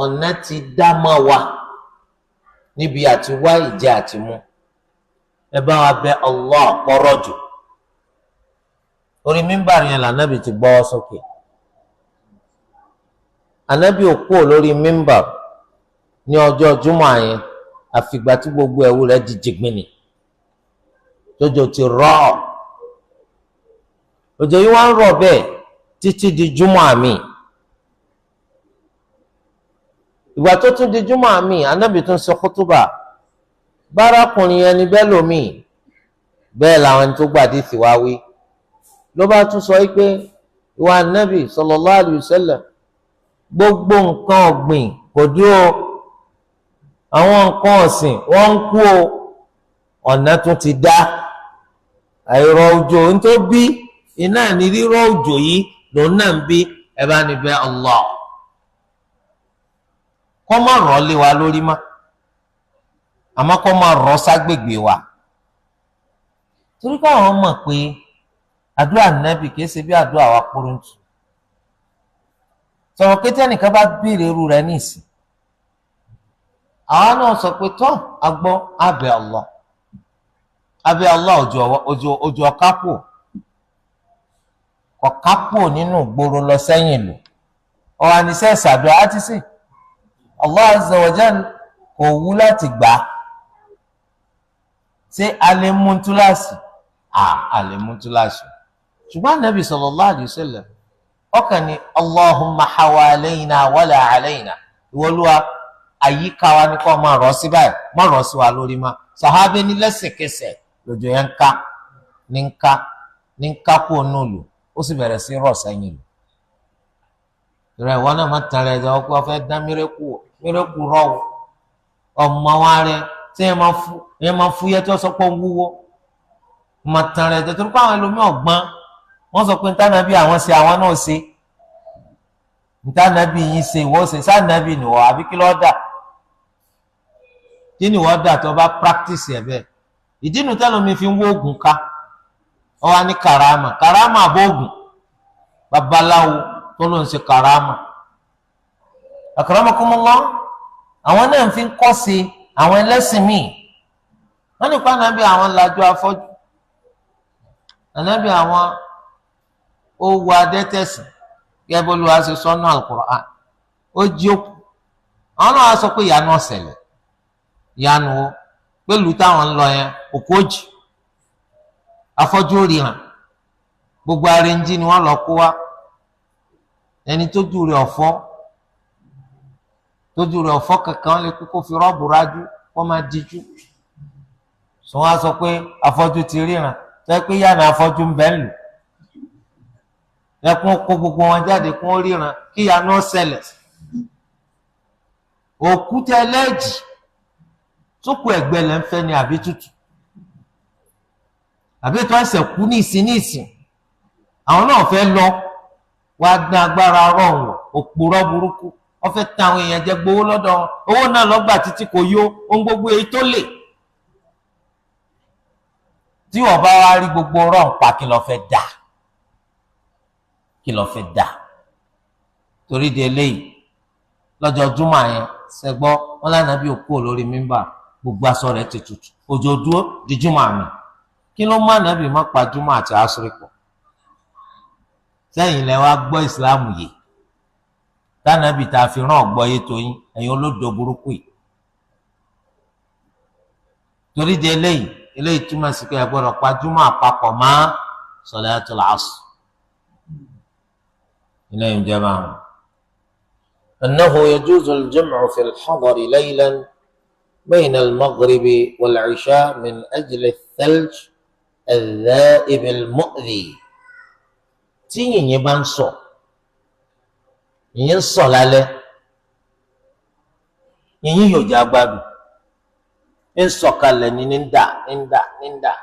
ọ̀nà ti dá mọ́ wa níbi àti wá ìjẹ àti mu, ẹ bá wa bẹ̀ Allah kọ́rọ̀ jù. Orí mímbàrí yẹn lànàbì ti gbọ́ sókè. Ànábì ò kúrò lórí mímbàr ní ọjọ́ júmọ̀ yẹn àfìgbà tí gbogbo ẹ̀wù rẹ̀ di jìgbìnì, tójò ti rọ̀. Òjò yìí wá ń rọ̀ bẹ́ẹ̀ títí di júmọ̀ àmì. Ìgbà tó tún di júmọ̀ àmì, ànábì tún sọ kútúbà, bárakùnrin yẹn ni bẹ́ẹ̀ lómi bẹ́ẹ̀ làwọn ẹni tó gbàdí sì wá wí. Ló bá tún sọ pé ìwà ànábì sallallahu alayhi wa sallam, gbogbo nǹkan ọ̀gbìn kò dúró, àwọn nǹkan ọ̀sìn wọ́n ń kú o, ọ̀nà tún ti dá. Àìrọ̀ òjò ń tó bí iná ní rírọ̀ òjò yìí lòun náà ń bí, ẹ bá ní bẹ̀ Allah kọ́ má rọ̀ lé wa lórí má, àmọ́ kọ́ má rọ̀ ságbègbè wa. Torí káwọn mọ̀ pé àdúrà nàbì kìí ṣe bí àdúrà wa kúrúntù. Sọ̀rọ̀ pé tẹ́nìkan bá béèrè irú rẹ̀ níìsín, àwọn náà sọ pé tọ́ agbọ́ abẹ́ Allah, abẹ́ Allah òjò ọ̀kápò ọ̀kápò nínú ìgboro lọ sẹ́yìn lò ọ̀hún àníṣe ìsàdúrà á ti sè Allah azza wa jal kò wú láti gbà á. Ṣé a lè mú túláàsì? A lè mú túláàsì. Ṣùgbọ́n Ànábì sallallahu alayhi wa sallam ọkàn ni Allahumma hawalayna wala alayna, ìwọlúwa àyíká wa ni kò máa rọ̀ sí báyìí, má rọ̀ sí wa lórí má. Sàhábẹ́ ní lẹ́sẹ̀kẹsẹ̀ lójó yẹn ń ká ní ń ká ní ń ká kó nùlù, ó sì bẹ̀rẹ̀ sí rọ̀ sẹ́yìn lù. Ìrẹ̀ ìwọ náà má tàn rẹ̀ jẹ́ ọkọ fẹ́ dá mírẹ́kù mírẹ́kù rọ̀ ọmọ wa rẹ̀ tí ẹ máa fúyẹ́ tí wọ́n sọ pé ń wúwo. Má tàn rẹ̀ jẹ́ torí pé àwọn ẹlòmíì ọ̀gbọ́n wọ́n sọ pé ntànàbí àwọn ṣe àwọn náà ṣe, ntànàbí yín ṣe ìwọ ṣe, sànàbí nìwọ àbí kí lọ́ọ́ dà? Kí ni wọ́n dà tó bá practice ẹ̀ bẹ́ẹ̀? Ìdí nu tẹ́lómi fi ń wó oògùn ká, ọ wá ní karama karama àbóògùn, babaláwo tó ló ń ṣe karama. Akramakumullah, àwọn náà fi ń kọ́ sí àwọn ẹlẹ́sìn míì. Wọ́n nípa ànábì àwọn lajú afọ́jú, ànábì àwọn ó wọ adẹ́tẹ̀sìn gẹ́gẹ́ bó lu aṣọ sọ́nù Al-Qur'an, ó jí òkú. Àwọn náà sọ pé ìyanu ọ̀sẹ̀lẹ̀, ìyanu wo pẹ̀lú táwọn ń lọ yẹn, òkú òjì, afọ́jú òrìràn, gbogbo arẹ́njí ni wọ́n lọ kó wá. Ẹni tójú rẹ̀ ọ̀fọ́, tójú rẹ̀ ọ̀fọ́ kankan lè kó kó fi rọ́ọ̀bù rájú kó máa díjú. Sọ wá sọ pé afọ́jú ti ríran, sọ pé yàrá afọ́jú ń bẹ́ ń lò, ẹkún kó gbogbo wọn jáde kó ríran kí ìyanu ọ̀sẹ̀lẹ̀. Òkú tẹ lẹ́ẹ̀jì tókù ẹ̀gbẹ́ lẹ́ ń fẹ́ ni àbí tútù, àbí tó ẹsẹ̀ kú ní ìsìn ní ìsìn, àwọn náà fẹ́ lọ wá dín agbára rọrùn òpùrọ́ burúkú, wọ́n fẹ́ ta àwọn èèyàn jẹ gbowó lọ́dọ̀ wọn, owó náà lọ́gbà títí kò yó ohun gbogbo èyí tó lè. Tí wọ́n bá wá rí gbogbo rọrùn pa, kí ló fẹ́ dà? Kí ló fẹ́ dà? Torí di eléyìí lọ́jọ́ júmọ̀ yẹn sẹ́gbọ́ wọn lánàá bí òkú olórí mímbà, gbogbo aṣọ rẹ̀ ti tutù, òjò dúró di júmọ̀ àmì. Kí ló má nàbì má pa júmọ̀ àti asúrì pọ̀? Sẹ́yìn lẹ wá gbọ́ ìsìláàmù yìí tánàbì tá a fi rán ọ̀gbọ́ yé tó yín, ẹ̀yin olódo burúkú yìí. Torí di eléyìí, eléyìí túmọ̀ sí pé ẹ gbọ́dọ̀ pa júmọ̀ àpapọ̀ mọ́ sọ̀látul asr. Eléyìí ń jẹ́ báwọn. أنه يجوز الجمع في الحضر ليلا بين المغرب والعشاء من أجل الثلج الذائب المؤذي. Tí yìnyín bá ń sọ, yìnyín ń sọ lálẹ́, yìnyín yóò jẹ́ agbádùn, ń sọ̀kalẹ̀ ní ní dà ní dà ní dà.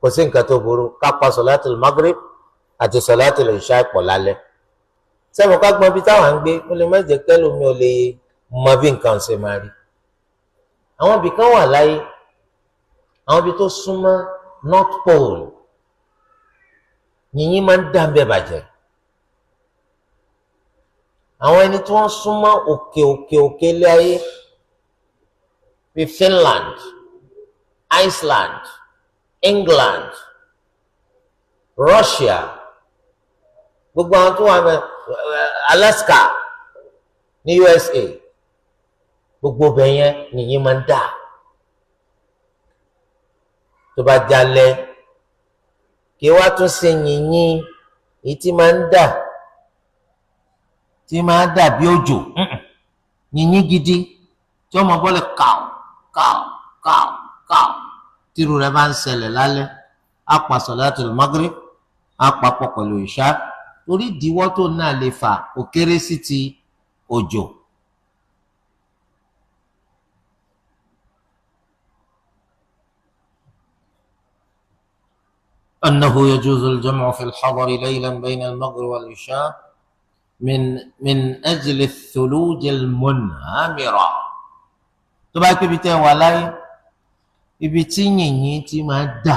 Kò sí nǹkan tó burú ká pa sọ̀látul Maghrib àti sọ̀látul Ìṣá pọ̀ lálẹ́. Sẹ́mu ká gbọ́n bí táwọn ń gbé, ó lè má jẹ́ kẹ́lómi ò lè mọ bí nǹkan ṣe máa rí. Àwọn ibì kan wà láyé, àwọn ibi tó súnmọ́ North Pole, yìnyín máa ń dà ń bẹ̀ bàjẹ́. Àwọn ẹni tí wọ́n súnmọ́ òkè òkè òkè lé ayé bíi Finland, Iceland, England, Russia, gbogbo àwọn tó wà ní Alaska ní USA, gbogbo bẹ̀ yẹn yìnyín máa ń dà. Tó bá jalè, kí wá tún ṣe yìnyín èyí tí máa ń dà, tí máa ń dà bí òjò, yìnyín gidi tí ọmọ bọ́lẹ̀ kàó kàó kàó kàó. Tírú rẹ̀ bá ń ṣẹlẹ̀ lálẹ́, á pa sọ̀látul Maghrib, á papọ̀ pẹ̀lú ìṣá, torí ìdíwọ́ tó náà lè fà ó kéré sí ti òjò. أنه يجوز الجمع في الحضر ليلا بين المغرب والعشاء من أجل الثلوج المنهمرة. Tó bá pé ibi tẹ́ wà láyé, ibi tí yìnyín ti máa dà,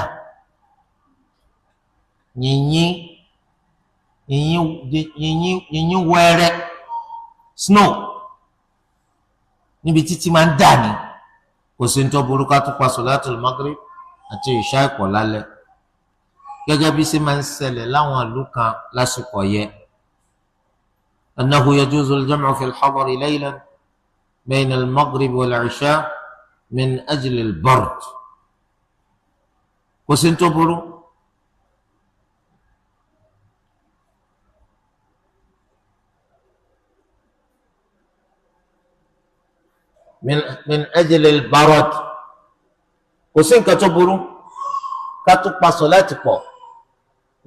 yìnyín yìnyín yìnyín wẹ́rẹ́, snow, níbi títí máa ń dà ní, kò sí ní tó burú ká tún pa sọ̀látul Maghrib àti ìṣá ìpọ̀ lálẹ́, gẹ́gẹ́ bí ṣe máa ń ṣẹlẹ̀ láwọn ìlú kan lásìkò yẹ. أنه يجوز الجمع في الحضر ليلا بين المغرب والعشاء من أجل البرد. Kò sí ní tó burú. من أجل البرد, kò sí nǹkan tó burú ká tún pa sọ̀láàtì pọ̀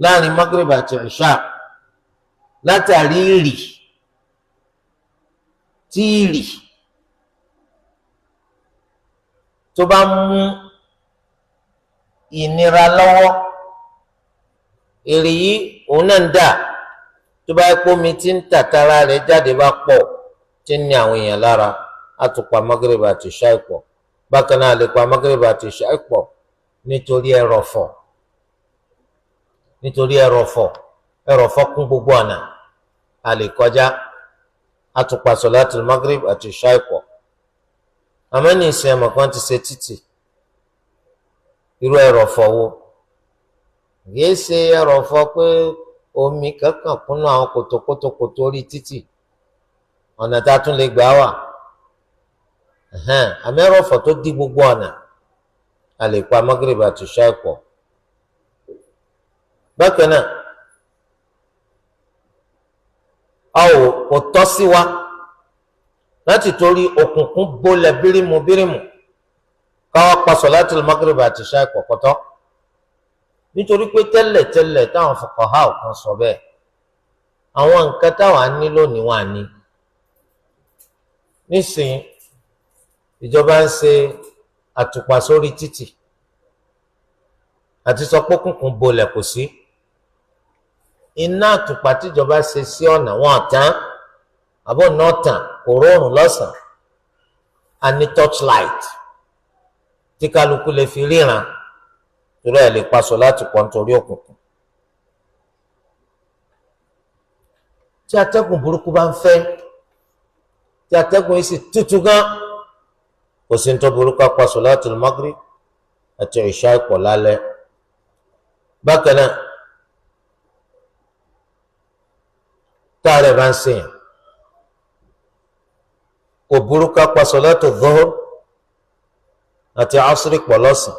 láàrin Maghrib àti Ìṣá látàrí ìrì tí ìrì tó bá mú ìnira lọ́wọ́. Èrè yìí òun náà ń dà tó bá yẹ kó omi tí ń tàtàrà rẹ̀ jáde bá pọ̀, tí ń ní àwọn èèyàn lára, á tún pa Maghrib àti Ìṣá pọ̀. Bákan náà, lè pa Maghrib àti Ìṣá pọ̀ nítorí ẹrọ̀fọ̀, nítorí ẹrọ̀fọ̀, ẹrọ̀fọ̀ kún gbogbo ọ̀nà, a lè kọjá, a tún pa sọ̀látul Maghrib àti Ìṣá pọ̀. Àmọ́ ní ìsìn, ẹ̀mọ̀ kan ti ṣe títì, irú ẹrọ̀fọ̀ wo? Kìí ṣe ẹrọ̀fọ̀ pé omi kankan kúnnú àwọn kòtòkòtòkòtò orí títì, ọ̀nà tá a tún lè gbà wà. Àmọ́ ẹrọ̀fọ̀ tó dí gbogbo ọ̀nà, a lè pa Maghrib àti Ìṣá pọ̀. Bákan náà, a ò kò tọ́ sí wa láti torí òkùnkùn bólẹ̀ bírímù bírímù káwá pa sọ̀látul Maghrib àti Ìṣá pọ̀, kọ́tọ́. Nítorí pé tẹ́lẹ̀tẹ́lẹ̀ táwọn fuqaha kan sọ bẹ́ẹ̀, àwọn nǹkan táwọn á ní lónìí wà ní. Nísìnyí, ìjọba ń ṣe àtùpà sórí títì, àti sọ pé òkùnkùn bolẹ̀ kò sí. Iná àtùpà tíjọba ṣe sí ọ̀nà wọn tán, àbọ̀ náà tàn, kò rọrùn lọ́sàn-án. A ní torchlight tí kálukú lè fi ríran, torí ẹ̀ lè paṣọ láti pọ̀ nítorí òkùnkùn. Tí atẹ́gùn burúkú bá ń fẹ́, tí atẹ́gùn yìí sì tútù gan, kò sí ní tó burúkú pa sọ̀látul Maghrib àti ìṣá ìpọ̀ lálẹ́. Bákan náà, táàrẹ̀ bá ń sèyàn, kò burúkú pa sọ̀látul Dhuhr àti asri pọ̀ lọ́sàn,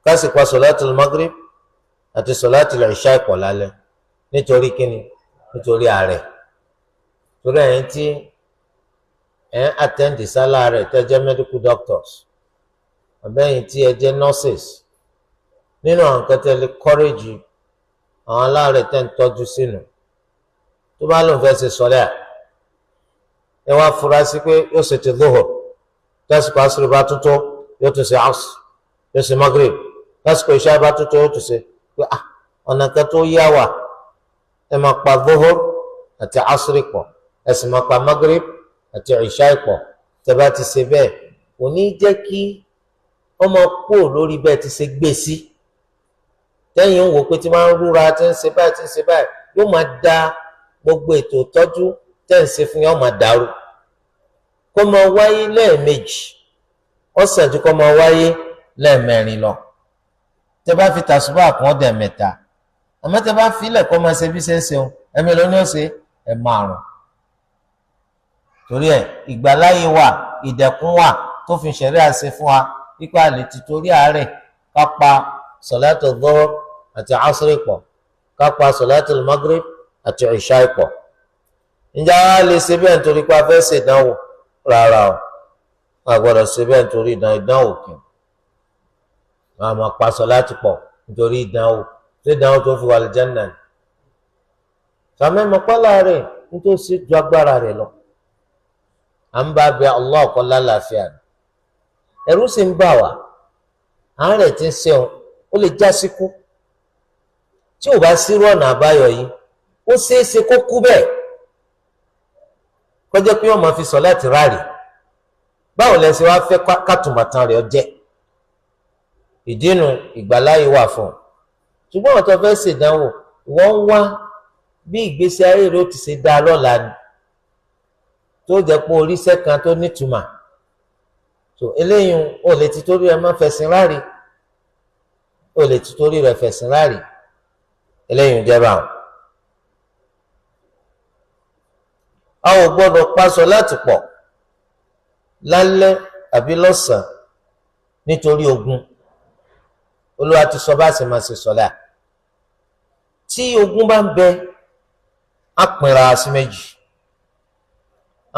ká sì pa sọ̀látul Maghrib àti sọ̀látul ìṣá ìpọ̀ lálẹ́. Nítorí kíni? Nítorí àárẹ̀. Torí ẹ̀yin tí ẹ̀ ń attend sálà rẹ̀ tẹ́ jẹ́ medical doctors, àbẹ́yìn tí ẹ jẹ́ nurses, nínú àwọn nǹkan tẹ́ lè courage àwọn aláàárẹ̀ tẹ́ ń tọ́jú sínú, tó bá lóun fẹ́ ṣe sọ́lẹ̀, ẹ wá fura sí pé yóò ṣe ti dhuhur, tásìkò asiri bá tún tó, yóò tún ṣe asr, yóò ṣe magrib, tásìkò ìṣá bá tún tó, yóò tún ṣe pé ọ̀nà kan tó yá wà, ẹ máa pa dhuhur àti asiri pọ̀, ẹ sì máa pa magrib àti ìṣá pọ̀. Tẹ́ bá ti ṣe bẹ́ẹ̀, kò ní jẹ́ kí ọmọ kú lórí bẹ́ẹ̀ ti ṣe gbé sí. Tẹ́yìn ń wò pé tí máa ń rúra, tí ń ṣe báyìí, tí ń ṣe báyìí, yóò máa da gbogbo ètò ìtọ́jú tẹ́ ń ṣe fún yóò máa dàrú. Kó máa wáyé lẹ́ẹ̀mejì, ó sàn ju kó máa wáyé lẹ́ẹ̀mẹ́rin lọ. Tẹ́ bá fi tàṣùbà kún ọ̀dẹ̀ mẹ́ta, àmọ́ tẹ́ bá filẹ̀ kó máa ṣe bí ṣe ń ṣeun, ẹ̀mí ló ní ó ṣe ẹ̀ márùn. Torí ẹ̀, ìgbàláyé wà, ìdẹ̀kùn wà tó fi ṣẹ̀rí àṣẹ fún wa pípa lè ti torí àárẹ̀ ká pa sọ̀látù dhuhr àti asri pọ̀, ká pa sọ̀látù magrib àti ìṣá pọ̀. Ǹjẹ́ a lè ṣe bẹ́ẹ̀ nítorí pé a fẹ́ ṣèdánwò? Rárá o, a gbọ́dọ̀ ṣe bẹ́ẹ̀ nítorí ìdánwò kì í. Wọ́n á máa pa sọ̀látù pọ̀ nítorí ìdánwò, ṣé ìdánwò tó fi wà lè Jánnà ni? Sàmẹ́mọ́ pálá rẹ̀ nítorí ṣe ju agbára rẹ̀ lọ. À ń bá bẹ Allah kó lálàáfíà ni. Ẹ̀rù sì ń bà wá, àárẹ̀ tí ń ṣeun ó lè já síkú. Tí ò bá sírú ọ̀nà àbáyọ yìí, ó ṣeé ṣe kó kú bẹ́ẹ̀, kọjá pé wọ́n máa fi sọ láti ráàlì. Báwo lẹ ṣe wá fẹ́ kàtúmọ̀tán rẹ̀ jẹ́? Ìdínú ìgbàláyé wà fún un. Ṣùgbọ́n àwọn tó fẹ́ ṣèdánwò, wọ́n ń wá bí ìgbésí ayé rẹ̀ ó ti ṣe dáa lọ́la ni, tó jẹ́ pé oríṣẹ́ kan tó nítumọ̀. So eléyìí ò lè ti torí rẹ̀ má fẹ̀sìn ráàlì, ò lè ti torí rẹ̀ fẹ̀sìn ráàlì. Eléyìí ń jẹ́ báwọn. A ò gbọ́dọ̀ paṣọ láti pọ̀ lálẹ́ àbí lọ́sàn-án nítorí ogun. Olúwa ti sọ bá a ṣe máa ṣe sọlá. Tí ogun bá ń bẹ, á pinra sí méjì.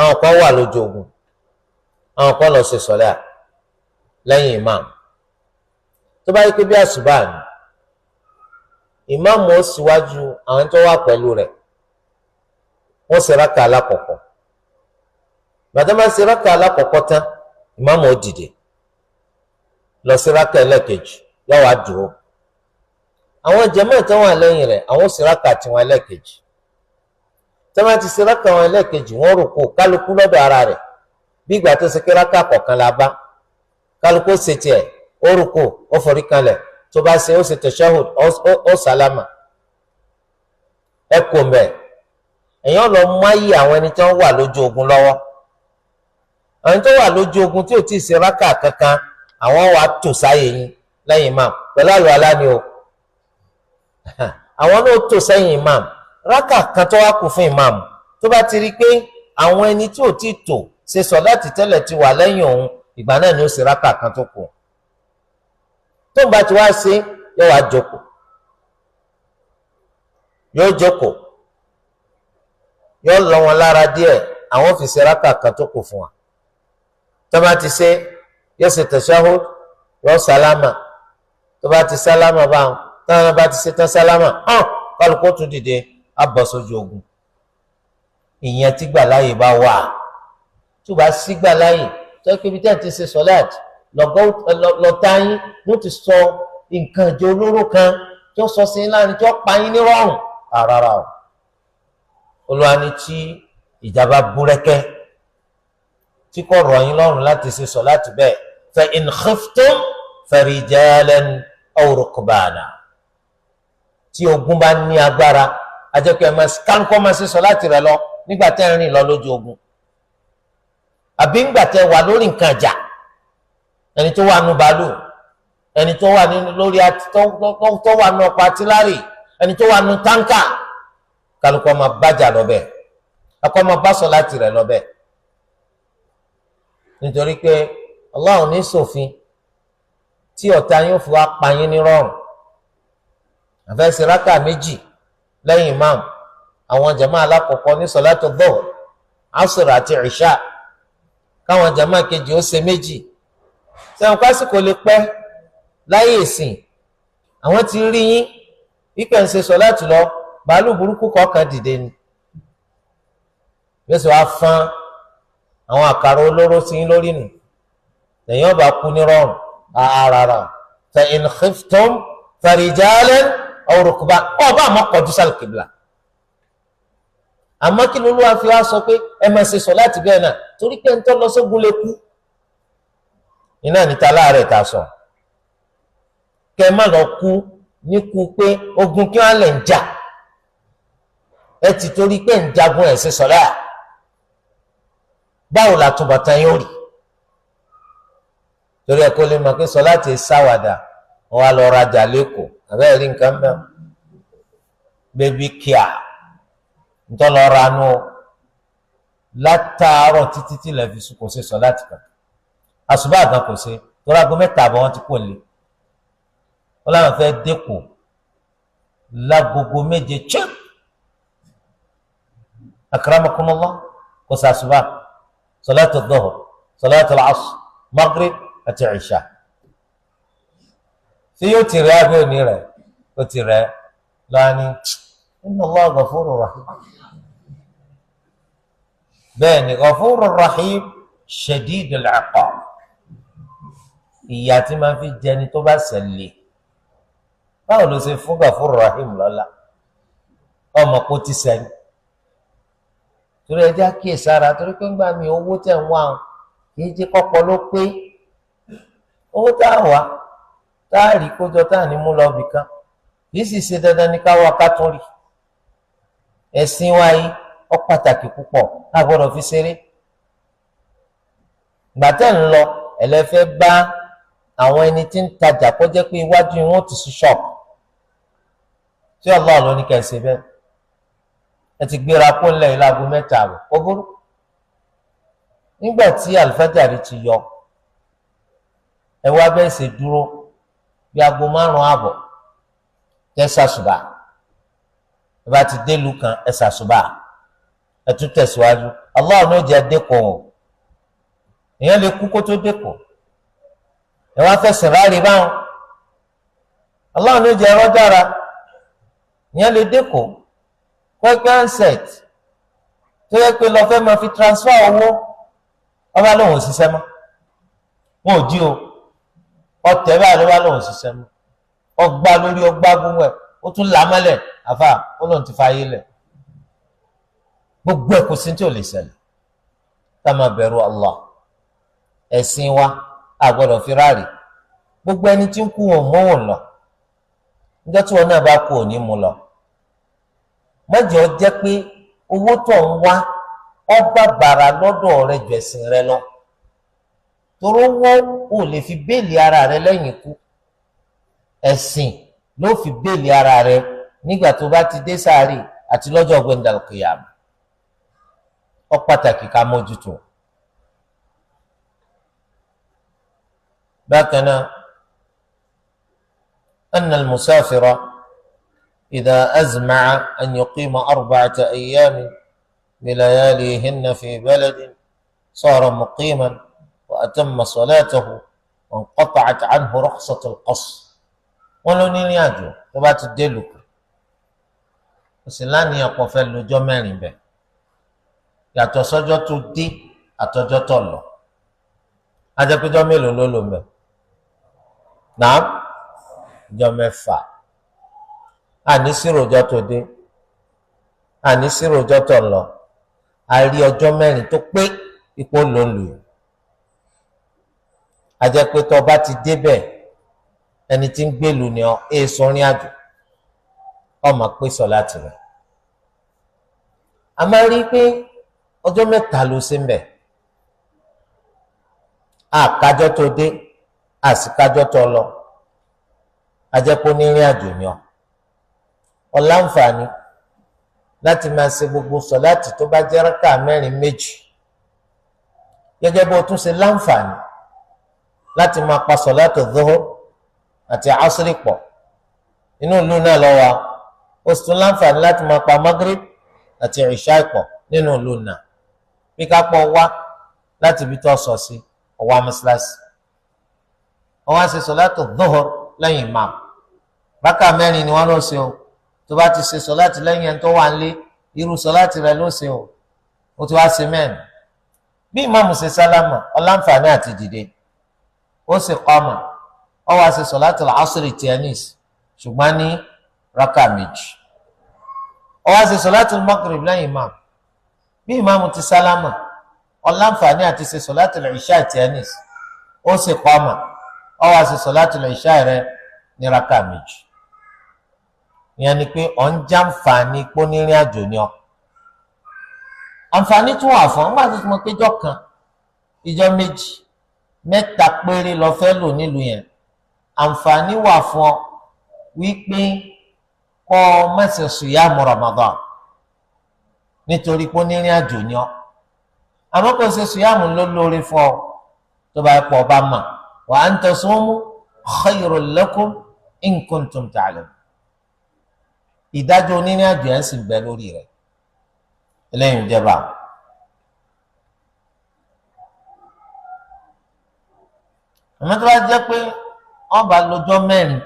Àwọn kan wà lójú ogun, àwọn kan lọ ṣe sọlá lẹ́yìn imam. Tó bá yẹ pé bí àṣùbà ni, ìmáàmù ó síwájú àwọn tó wà pẹ̀lú rẹ̀, wọ́n ṣe rákà alákọ̀ọ́kọ́. Bàtà máa ṣe rákà alákọ̀ọ́kọ́ tán, ìmáàmù ó dìde lọ sí rákà ẹlẹ́kejì, yóò wá dúró. Àwọn jàmáà tó wà lẹ́yìn rẹ̀, àwọn ṣe rákà tiwọn ẹlẹ́kejì. Tó bá ti ṣe rákà wọn ẹlẹ́kejì, wọ́n rùkú kálukú lọ́dọ̀ ara rẹ̀, bí ìgbà tó ṣe kí rákà kọ̀ọ̀kan la bá kálukú ṣe tiẹ̀, ó rùkú, ó forí kanlẹ̀, tó bá ṣe ó ṣe tashahhud, ó sálámà. Ẹ kò mbẹ, èèyàn lọ máyì àwọn ẹni tí wọ́n wà lójú ogun lọ́wọ́. Àwọn tó wà lójú ogun tí ò tí ì ṣe rákà kankan, àwọn wà tò sáyè yín lẹ́yìn imam pẹ̀lú àlùwàlá ni o. Àwọn náà tò sẹ́yìn imam. Rákà kan tó wá kù fún imam, tó bá ti rí pé àwọn ẹni tí ò tí ì tò ṣe sọ̀láàtì tẹ́lẹ̀ ti wà lẹ́yìn òun, ìgbà náà ni ó ṣe rákà kan tó kù. Tó ń bá ti wá ṣe, yóò wá jókòó, yóò jókòó, yóò lọ wọn lára díẹ̀, àwọn fi ṣe rákà kan tó kù fún wa. Tó bá ti ṣe, yóò ṣe tashahhud, yóò sálámà. Tó bá ti sálámà báwọn, táwọn bá ti ṣe tán sálámà hàn, kálukú tún dìde, á bọ̀ sójú ogun. Ìyẹn tí gbàláyè bá wà. Tó bá sí gbàláyè, tó kí ibi tí a ti ṣe sọláàtì lọ́tà yín ló ti sọ nǹkan ìjọ olóró kan tó sọ sí láàrin tó pa yín ní rọrùn rárá o. Olúwa ní tí ìjàmbá búrẹ́kẹ́ tí kò rọ̀ yín lọ́rùn láti ṣe sọláàtì bẹ́ẹ̀, fa in khiftum farijalan aw rukbana. Tí ogun bá ní agbára, ajẹ́pẹ́ ẹ̀ máa kálukọ́ máa ṣe sọláàtì rẹ̀ lọ nígbà tẹ́ ń rìn lọ lójú ogun, àbí ńgbà tẹ́ wà lórí nǹkan ìjà, ẹni tó wà nù bàálù, ẹni tó wà nínú lórí tó wà nù ọkọ̀ àtìlárì, ẹni tó wà nù táǹkà, kálukọ́ máa bájà lọ bẹ́ẹ̀, akọ́ máa bá sọláàtì rẹ̀ lọ bẹ́ẹ̀. Nítorí pé Allah ní ṣòfin tí ọ̀tá yóò fi wá pa yín ní rọrùn. Àfẹsẹ̀ rákà méjì lẹ́yìn imam, àwọn jàmáà alákọ̀ọ́kọ́ ní sọ̀látù dhuhr, asr àti ìṣá, káwọn jama kejì ó ṣe méjì. Sẹ́wọ̀n kásìkò lè pẹ́ láyé ìsìn, àwọn ti rí yín wípé ń ṣe sọ̀láàtì lọ, bàálù burúkú kọ̀ọ̀kan dìde ni yóò sì wá fán àwọn àkàrà olóró sí yín lórí nù, lẹ́yìn ọba kú ní rọrùn. Àràrà fa in khiftum farijalan aw rukban, ọba àmọ́ kọjú sálì kìbìlà. Àmọ́ kí ló ló wá fi wá sọ pé ẹ máa ṣe sọ̀láàtì bẹ́ẹ̀ náà? Torí pé ń tọ́ lọ sógun lè kú iná níta láàárẹ̀ tá a sọ, kẹ má lọ kú níkú pé ogun kí wọn lè ń jà, ẹ ti torí pé ń jagun ẹ̀ ṣe sọ̀lá, báwo la túbọ̀tán yóò rí? Torí ẹ kó lè mọ̀ pé sọ̀lá ti sáwàdà. Wọn wá lọ rajà lẹ́kọ̀ọ́, àbẹ́rẹ́ rí nǹkan mẹ́rin bébí kíá ntọ́ lọ ranú látàárọ̀ títí tí lè fi sùn, kò ṣe sọ̀lá ti kàn àṣùbà gan kò ṣe, torí aago 3:30 wọn ti kò lè. Wọn làwọn fẹ́ dẹ́kọ̀ lágogo 7 chip. Akramakumullah, kò sàṣùbà, sọláàtù dhuhr, sọláàtù asr, maghrib àti ìṣà. Ṣé yóò ti rẹ abẹ́ òní rẹ̀? Ó ti rẹ lọ́wọ́ ní inna Allah ghafurur rahim. Bẹ́ẹ̀ ni ghafurur rahim shadidul iqab, ìyà tí máa fi jẹni tó bá ṣẹlẹ̀. Báwo ló ṣe fún Gafur Rahim lọ́la? Ọmọ kò ti sẹ́yìn. Torí ẹjẹ́ àkíyèsára, torí pé ńgbà mi owó tẹ̀ ń wá kì í jẹ́ kọ́pọ̀ ló pé owó tá a wá tá a rí kójọ tá a ní mú lọ bìkan, kì í sì ṣe dandan ní ká wá ká tún rí. Ẹ̀sìn wa yìí ó pàtàkì púpọ̀, a gbọ́dọ̀ fi ṣeré. Ìgbà tẹ́ ń lọ ẹlẹ́fẹ́ bá àwọn ẹni tí ń tajà kó jẹ́ pé iwájú wọn ti sí ṣọ́ọ̀pù tí Allah ló ní kẹsì bẹ́ẹ̀. Ẹ ti gbéra kó ńlẹ̀ yìí láago 3:30, ó burú. Nígbà tí àlùfájàrí ti yọ, ẹ wá bẹ́ẹ̀ ṣe dúró bí aago 5:30 tẹ́ ṣàṣùbà. Ẹ bá ti délùú kan, ẹ ṣàṣùbà, ẹ tún tẹ̀síwájú. Allah ló jẹ́ dẹ́kun o, èèyàn lè kú kó tó dẹ́kun. Ẹ wá fẹsẹ̀ ráre báwọn, Allah ló jẹ́ ẹ̀rọ dára, ìyẹn lè dẹ́kun pẹ́pẹ́ handset tó yẹ pé lọ fẹ́ máa fi transfer owó, ọba lòun ò ṣiṣẹ́ mọ́, wọn ò jí o, ọtẹ báyìí ló bá lòun ò ṣiṣẹ́ mọ́, ọgbà lórí ọgbà gbogbo ẹ̀, ó tún là mọ́lẹ̀, àfà ó lòun ti fa ayé lẹ̀. Gbogbo ẹ̀ kò sí tí ò lè ṣẹlẹ̀. Ká máa bẹ̀rù Allah, ẹ̀sìn wa a gbọ́dọ̀ fi ráàlì. Gbogbo ẹni tí ń kú wọn mọ́ wọn lọ, níjọ́ tí wọn náà bá kú òní mu lọ. Mọ́jọ́ jẹ́ pé owó tó ń wá ọba bàrà lọ́dọ̀ rẹ ju ẹ̀sìn rẹ lọ, toró wọ́n ò lè fi béèlì ara rẹ lẹ́yìn ikú. Ẹ̀sìn ló fi béèlì ara rẹ nígbà tó bá ti dé sáré àti lọ́jọ́ gbẹ̀ndàlùkìyàmù. Ó pàtàkì ká mójútó. Bákan náà, anna al-musafira idha azma'a an yuqima 4 ayyamin bilayalihinna fi baladin sara muqiman wa atamma salatahu wa inqata'at anhu rukhsatu al-qasr. Wọ́n ló ní ìrìn àjò tó bá ti dé lùkù, ó sì láníyàn kó fẹ́ lọ́jọ́ 4 bẹ̀, yàtọ̀ sọ́jọ́ tó dé àtọjọ́ tó lọ. Ajẹ́pẹ́jọ́ mélòó ló lò mẹ́? Nàá, ọjọ́ 6. Àní sírò ọjọ́ tó dé, àní sírò ọjọ́ tó lọ, a rí ọjọ́ 4 tó pé ipò ló ń lò. Ajẹ́pẹ́ tó bá ti débẹ̀, ẹni tí ń gbèlú ni ọ, èso rìn àjò, ọmọ pé sọ láti rẹ̀. A máa rí i pé ọjọ́ 3 ló ṣe ń bẹ̀. Àkájọ́ tó dé, àsìkájọ́ tó lọ, ajẹ́pọ̀ nírìn àjò ni ọ. Ọ̀làǹfààní láti máa ṣe gbogbo sọ̀láàtì tó bá jẹ́ rákà 4 méjì, gẹ́gẹ́ bó tún ṣe láǹfààní láti máa pa sọ̀láàtì dhuhur àti asri pọ̀ inú ìlú náà lọ́wọ́. Ó sì tún láǹfààní láti máa pa magrib àti ìṣá pọ̀ nínú ìlú náà. Bí ká pọ̀ wá láti ibi tó sọ sí ọwọ́ amúsíláṣí, ọwọ́ àṣẹ sọ̀láàtù dhuhr lẹ́yìn imam. Rákà mẹ́rin ni wọ́n lọ ṣe o. Tó bá ti ṣe sọ̀láàtì lẹ́yìn ẹni tó wà nílé, irú sọ̀láàtì rẹ ló ṣe o. Ó ti wá ṣe mẹ́rin. Bí ìmáàmù ṣe sálámà, ọláǹfààní àti dìde, ó sì kọ́mà, ó wá ṣe sọ̀láàtì asri tiẹ́nìs ṣùgbọ́n ní rákà méjì. Ó wá ṣe sọ̀láàtì magrib lẹ́yìn ìmáàmù. Bí ìmáàmù ti sálámà, ọláǹfààní àti ṣe sọ̀láàtì ìṣá tiẹ́nìs, ó sì kọ́mà, ó wá ṣe sọ̀láàtì ìṣá rẹ ní rákà méjì. Ìyẹn ni pé ọ̀ ń jàǹfààní pọ́nírìn àjò ni ọ́. Àǹfààní tún wà fún ọgbà tó ti mọ pé ìjọ kan, ìjọ méjì, mẹ́ta péré lọ fẹ́ lò nílùú yẹn. Àǹfààní wà fún ọ wípé kọ́ ọ má ṣe sùyàmù Ramadan nítorí pé onírìn àjò ni ọ. Àmọ́ kò ṣe sùyàmù ló lóore fún ọ tó bá pọ̀ ọba mà. Wa an tasumu khayrun lakum in kuntum ta'lamun. Ìdájọ́ onírìn àjò yẹn sì ń bẹ lórí rẹ̀. Eléyìí ń jẹba. Àmọ́ tó bá jẹ́ pé wọ́n bá lọ́jọ́ mẹ́rin,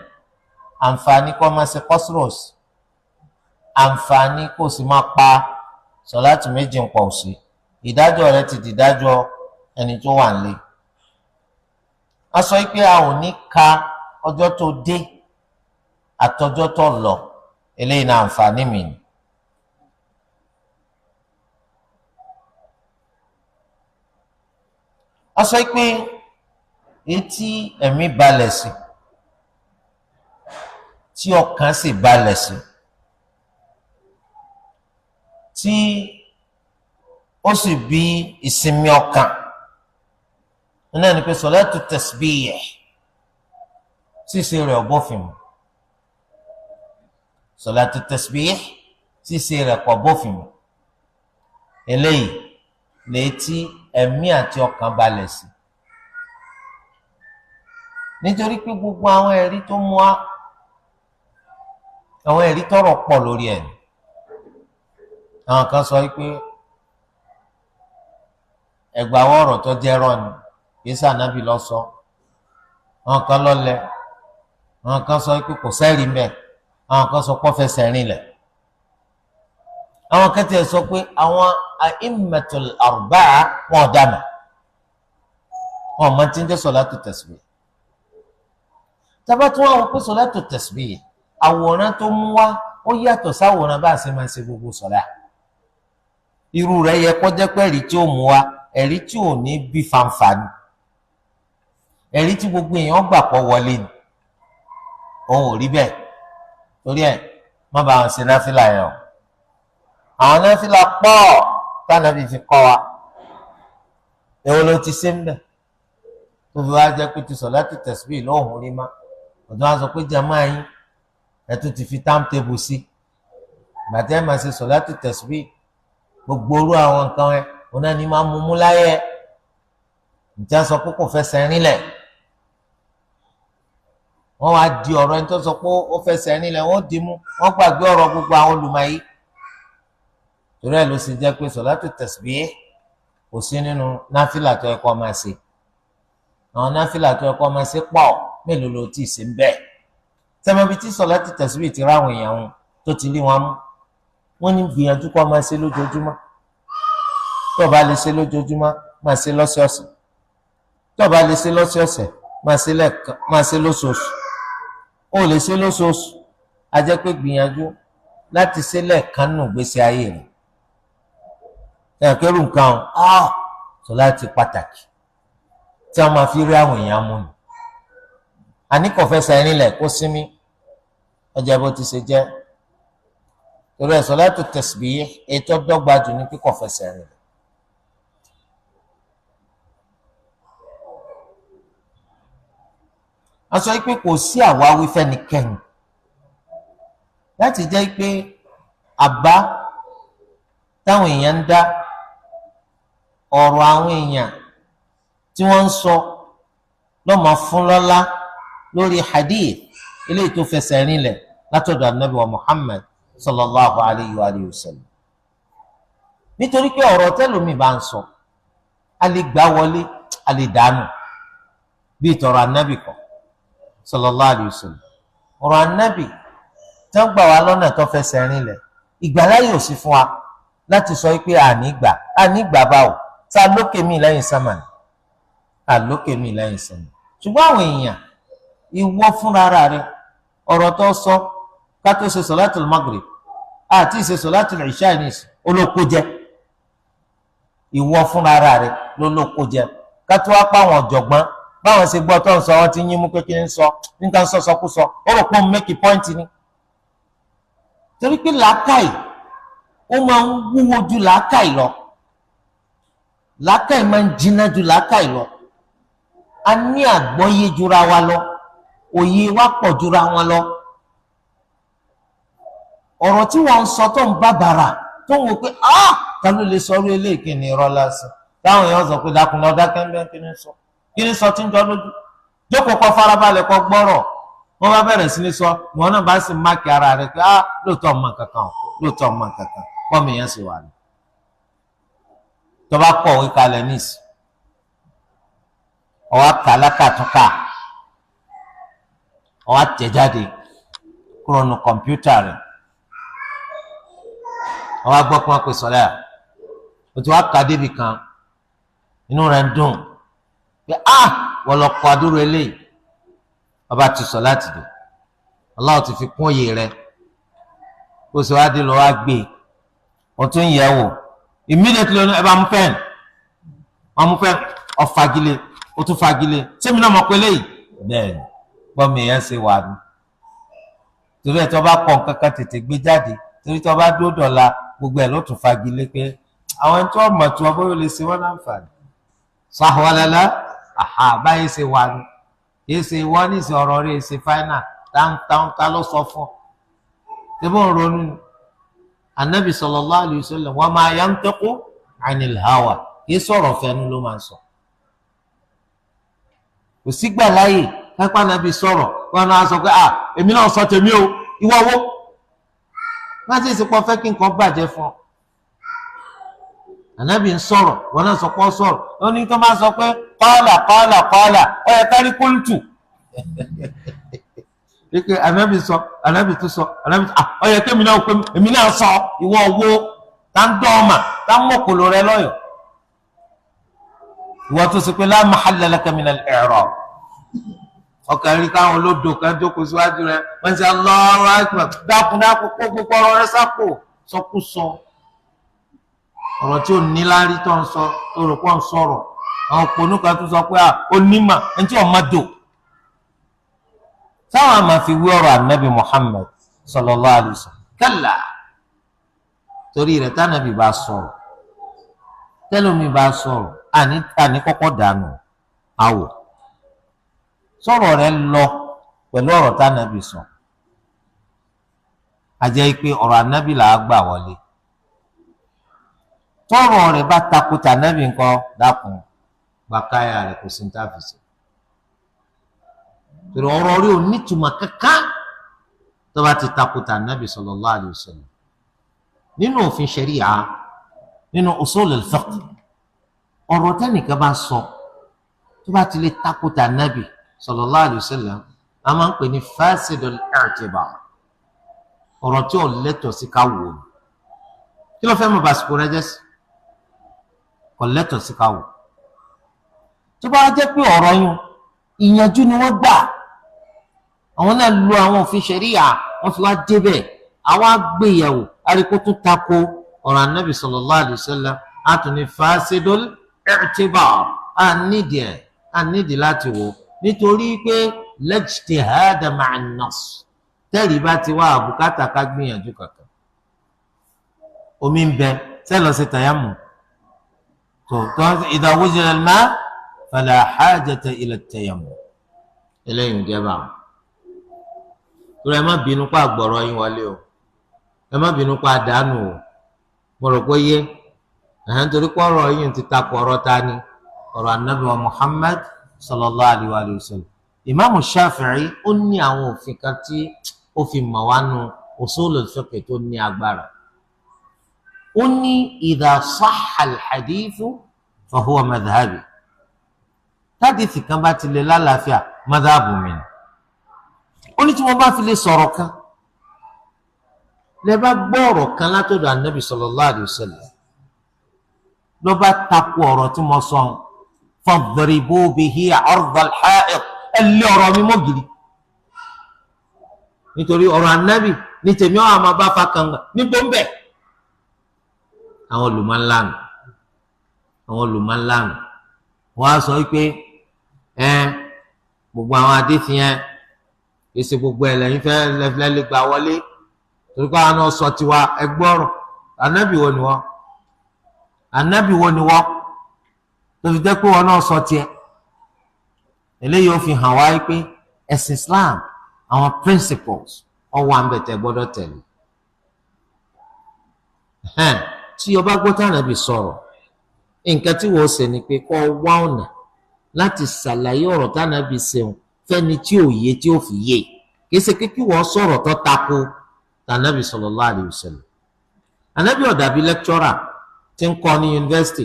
àǹfààní kó máa ṣe kọ́sírọ̀s, àǹfààní kó sì máa pa sọ̀láàtì méjì ń pọ̀ sí. Ìdájọ́ rẹ̀ ti dìdájọ́ ẹni tó wà nílé. A sọ pé a ò ní ka ọjọ́ tó dé àtọjọ́ tó lọ, eléyìí náà àǹfààní mi ni. A sọ pé etí ẹ̀mí balẹ̀ sí, tí ọkàn sì balẹ̀ sí, tí ó sì bí ìsinmi ọkàn, náà ni pé sọ̀látù tasbih ṣíṣe rẹ̀ ọ̀bọ̀fin mu. Sọ̀látù tasbih ṣíṣe rẹ̀ kò bófin mu. Eléyìí létí ẹ̀mí àti ọkàn balẹ̀ sí, nítorí pé gbogbo àwọn ẹ̀rí tó mú wa, àwọn ẹ̀rí tọrọ pọ̀ lórí ẹ̀. Àwọn kan sọ pé ẹgbàá ọ̀rọ̀ tó jẹ́rọ ni, kìí sànábì lọ sọ. Àwọn kan lọ́lẹ̀, àwọn kan sọ pé kò sẹ́rìí mbẹ̀, àwọn kan sọ pé ó fẹsẹ̀ rinlẹ̀. Àwọn kan tiẹ̀ sọ pé àwọn a'immatul arba'a wọn ò dàmà, wọn ò mọ tí ń jẹ́ sọ̀látù tasbih. Tábà tún àwọn pé sọ̀látù tasbih, àwòrán tó mú wá ó yàtọ̀ sáwòrán bá a ṣe máa ṣe gbogbo sọ̀lá. Irú rẹ̀ yẹ kó jẹ́ pé ẹ̀rí tí ó mú wá, ẹ̀rí tí ò ní bí fanfani, ẹ̀rí tí gbogbo èèyàn gbà pọ̀ wọlé ni. Òun ò rí bẹ́ẹ̀. Torí ẹ̀ má bàa wọn ṣe náfìlà yẹn o. Àwọn náfìlà pọ̀ tánàbí fi kọ́ wa. Èwo ló ti ṣe ń bẹ̀ tó fi wá jẹ́ pé ti sọ̀látù tasbih lóhùn rí má? Ọ̀dọ́ wa sọ pé jàmáà yín ẹ̀ tún ti fi táǹtébù sí gbàtẹ́ máa ṣe sọ̀látù tasbih, gbogbo orú àwọn nǹkan ẹ̀ òun náà ní máa mú mú láyé. Ǹjẹ́ sọ pé kò fẹsẹ̀ rinlẹ̀? Wọ́n wá di ọ̀rọ̀ ẹni tó sọ pé ó fẹsẹ̀ rinlẹ̀, wọ́n dì mú, wọ́n gbàgbé ọ̀rọ̀ gbogbo àwọn olùmọ̀ yìí. Torí ẹ̀ ló ṣe jẹ́ pé sọ̀látù tasbih kò sí nínú náfìlà tó yẹ kó máa ṣe. Àwọn náfìlà tó yẹ kó máa ṣe pọ̀, mélòó ló ti ṣe ń bẹ́ẹ̀? Sẹ́mọ́bí tí sọ̀látù tasbih ti ráwọn èèyàn wọn tó ti rí wọn mú, wọ́n ní gbìyànjú kó máa ṣe lójoojúmọ́. Tó bá lè ṣe lójoojúmọ́, máa ṣe lọ́sọ̀ọ̀sẹ̀. Tó bá lè ṣe lọ́sọ̀ọ̀sẹ̀, máa ṣe lóṣooṣù. Ó lè ṣe lóṣooṣù, a jẹ́ pé gbìyànjú láti ṣe lẹ́ẹ̀kan nù gbèsè ayé rẹ̀. Ẹ̀kẹ́rù nǹkan sọ̀láàtì pàtàkì tí wọ́n máa fi rí àwọn èèyàn mú ni. Àní kò fẹsẹ̀ rinlẹ̀ kó sinmi, ọjà bó ti ṣe jẹ́. Torí ẹ̀ sọ̀látù tasbih ètò dọ́gba jù ní kíkọ̀ fẹsẹ̀ rinlẹ̀. A sọ pé kò sí àwáwí fẹ́nikẹ́ni láti jẹ́ pé àbá táwọn èèyàn ń dá, ọ̀rọ̀ àwọn èèyàn tí wọ́n ń sọ lọ́mọ fún lọ́lá lórí hadith eléyìí tó fẹsẹ̀ rinlẹ̀ látọ̀dọ̀ anabi wa Muhammad sallallahu alayhi wa sallam. Nítorí pé ọ̀rọ̀ tẹ́lómi bá ń sọ, a lè gbà wọlé, a lè dànù. Bí ìtọ̀rọ̀ anábì kọ́ sallallahu alaihi wasallam, ọ̀rọ̀ anábì tí wọ́n gbà wá lọ́nà tó fẹsẹ̀ rinlẹ̀, ìgbàláyè ò sí fún wa láti sọ pé ànígbà ànígbà báwò tá a lókè mí lẹ́yìn sánmà ni, a lókè mí lẹ́yìn sánmà. Ṣùgbọ́n àwọn èèyàn, ìwọ fúnra rẹ ọ̀rọ̀ tó sọ ká tó ṣe sọ̀látùl Maghrib àti ìṣe sọ̀látùl Ìṣá ní olóko jẹ, ìwọ fúnra rẹ ló lóko jẹ. Ká tó wá pa àwọn ọ̀jọ̀gbọ́n báwọn ṣe gbọ́ tó ń sọ, wọ́n ti yín mú pé kí ń sọ nǹkan sọ sọkúsọ, ó rò pé òun mẹ́kì pọ́ìntì ni. Torí pé làákàyè ó máa ń wúwo ju làákàyè lọ, làákàyè máa ń jiná ju làákàyè lọ. A ní àgbọ́yé jura wa lọ, òye wa pọ̀ jura wọn lọ. Ọ̀rọ̀ tí wọ́n ń sọ tó ń bá bàrà tó ń wò pé ah, ta ló lè sọ orí eléyìí, kí ni irọ́ lásán táwọn èèyàn sọ pé dákun lọ dákẹ́ ń bẹ́, kí ni sọ, kí ni sọ tí ń jọ lójú, jókòó kọ farabalẹ̀ kọ gbọ́rọ̀. Wọ́n bá bẹ̀rẹ̀ sí ní sọ, wọn náà bá sì máàkì ara rẹ̀ pé ah, lóòótọ́ ọmọ kankan, lóòótọ́ ọmọ kankan, bọ́ọ̀mù yẹn sì wà ní. Tó bá kọ̀wé kalẹ̀ níìsì, ọwọ́ kàlákàtúnkà, ọwọ́ tẹ̀jáde kúrò nù kọ̀mpútà rẹ̀, ọwọ́ gbọ́ pé wọ́n pè sọ́lá, o ti wá ka débi kan, inú rẹ̀ ń dùn pé ah, wọ́n lọ kọ́ adúrú eléyìí. Ọba ti sọ láti dé, Allah ti fi kún òye rẹ̀, kó o sì wá dé lọ wá gbé e, o tún yẹ̀ wò immediately, ẹ bá mú pẹ́ẹ́n, wọ́n mú pẹ́ẹ́n, ọ̀fagilé, o tún fagilé, sẹ́mi náà mọ̀ pé léyìí bẹ́ẹ̀ ni bọ́mi yẹn ṣe wà ní. Torí ẹ̀ tó bá kọ̀ nǹkan kan tètè gbé jáde, torí tó bá dúró dọ̀la gbogbo ẹ̀ ló tún fagilé pé àwọn ẹni tó mọ̀ tí wọ́n bóyá lè ṣe wọ́n láǹfààní. Sàwọ́lẹ́lẹ́ àhà báyìí ṣe wà ní. Kì í ṣe wọ́n ní ìsìn ọ̀rọ̀ rẹ̀ ṣe fáínà táwọn ló sọ fún ọ. Ṣé bó ń ronú ni? Ànábì sallallahu alaihi wasallam wa ma yantiqu anil hawa, kì í sọ̀rọ̀ fẹ́nu ló máa ń sọ. Kò sígbà láàyè kápá nàbí sọ̀rọ̀ wọn náà sọ pé à èmi náà sọ tèmi o, ìwọ wo má sì sì pọ̀ fẹ́ kí nǹkan bàjẹ́ fún ọ. Ànábì ń sọ̀rọ̀ wọn náà sọ pé ó sọ̀rọ̀, ó ní tó máa sọ pé qala qala qala, ó yẹ kárí kúlùtù. Ike ànábì sọ, ànábì tó sọ, ànábì tó ó yẹ kémi náà pé èmi náà sọ, ìwọ wo tá ń dọ́ọ̀mà tá ń mọ̀kòló rẹ lọ́yọ̀. Ìwọ tó sọ pé la mahalla laka min al-i'rab, ọkàn rí káwọn olódò kan jókòó síwájú rẹ, wọ́n ti Allahu akbar, dákun dákun kó gbogbo ọ̀rọ̀ rẹ sápò, sọkúsọ ọ̀rọ̀ tí ò ní láárí tó ń sọ, tó rò pọ̀ ń sọ̀rọ̀. Àwọn òpònú kan tó sọ pé à onímọ̀ ẹni tí ọ̀ma dò. Táwọn àmà fi wí ọ̀rọ̀ ànábì Muhammad sallallahu alaihi wasallam kalla, torí rẹ̀ tánàbì bá sọ̀rọ̀, tẹ́lómi bá sọ̀rọ̀, àní kọ́kọ́ dànù àwọ̀ sọ̀rọ̀ rẹ̀ lọ pẹ̀lú ọ̀rọ̀ tánàbì sọ. A jẹ́ pé ọ̀rọ̀ ànábì là á gbà wọlé. Tọ́rọ̀ rẹ̀ bá takò tànábì nǹkan, dákun gbàkáyà rẹ̀, kò sí ní táfìsì. Torí ọ̀rọ̀ rẹ̀ ò nítumọ̀ kankan tó bá ti takò tànábì sallallahu alaihi wasallam. Nínú òfin ṣẹ̀ríà, nínú usul al-fiqh, ọ̀rọ̀ tẹ́nìkan bá sọ tó bá ti lè takò tànábì sallallahu alaihi wasallam, a máa ń pè ní fasidul i'tibar, ọ̀rọ̀ tí ò lẹ́tọ̀ọ́ sí ká wò ó. Kí ló fẹ́ mọ̀ bàsìkò rẹ jẹ́ sí? Kò lẹ́tọ̀ọ́ sí ká wò. Tó bá jẹ́ pé ọ̀rọ̀ yún ìyànjú ni wọ́n gbà, àwọn náà lo àwọn òfin ṣẹ̀ríyà, wọ́n fi wá débẹ̀, àwọn agbéyẹ̀wò aríkó tún tako ọ̀rọ̀ anábì sallallahu alaihi wasallam, a tún ní fasidul i'tibar, a nídìí ẹ̀, a nídìí láti wò, nítorí pé lijtihada ma'a an-nass, tẹ́rì bá ti wá àbùkátà ká gbìyànjú kankan. Omi ń bẹ, sẹ́lọ̀ ṣe tàyámù tó tó idha wujida al-ma' fala hajata ila at-tayammum. Eléyìí ń jẹba àwọn. Torí ẹ má bínú pa àgbọ̀rọ̀ yín wọlé o, ẹ má bínú pa àdánù o, mo rò pé yé ẹ̀hẹ́n, torí pé ọ̀rọ̀ yín ti takò ọ̀rọ̀ ta ni, ọ̀rọ̀ Ànábì wa Muhammad sallallahu alayhi wa sallam. Ìmáàmù Shafi'i ó ní àwọn òfin kan tí ó fi mọ̀ wá nu usul al-fiqh tó ní agbára. Ó ní idha sahha al-hadithu fa huwa madhhabi. Tádìsì kan bá ti lè lálàáfíà, madhhabu mi ni. Ó ní tí wọ́n bá fi lè sọ̀rọ̀ kan, lẹ bá gbọ́ ọ̀rọ̀ kan látọ̀dọ̀ anabi sallallahu alayhi wa sallam, ló bá takò ọ̀rọ̀ tí mo sọ, fadribu bihi arda al-ha'it, ẹ lé ọ̀rọ̀ mi mọ́gìrì. Nítorí ọ̀rọ̀ anabi ní tèmi ọ̀ àmọ́ bá fa kànga ní bọ́m̀bẹ̀. Àwọn olùmọ̀ńlànà, àwọn olùmọ̀ńlànà wọ́n á sọ wípé ẹ gbogbo àwọn àdéhìí yẹn èsì gbogbo ẹ̀ lẹ́yìn fẹ́ lẹ́lẹ́ gbà wọlé, torí pé àwọn náà sọ tiwa. Ẹgbọ́rọ̀ anabi wo ni wọ́n? Anabi wo ni wọ́n tó fi jẹ́ pé wọn náà sọ tiẹ̀? Eléyìí ó fi hàn wá pé ẹ̀sìn Islam, àwọn principles ọwọ́ àǹbẹ̀tẹ̀ gbọ́dọ̀ tẹ̀lé. Tí o bá gbọ́ tànàbì sọ̀rọ̀, nǹkan tí wọ́n ṣe ni pé kó wá ọ̀nà láti ṣàlàyé ọ̀rọ̀ tànàbì ṣeun fẹ́ni tí ò yé tí ó fi yé. Kì í ṣe pé kí wọ́n sọ̀rọ̀ tó tako tànàbì sallallahu alaihi wasallam. Ànábì ó dàbí lecturer tí ń kọ́ ní yunifásitì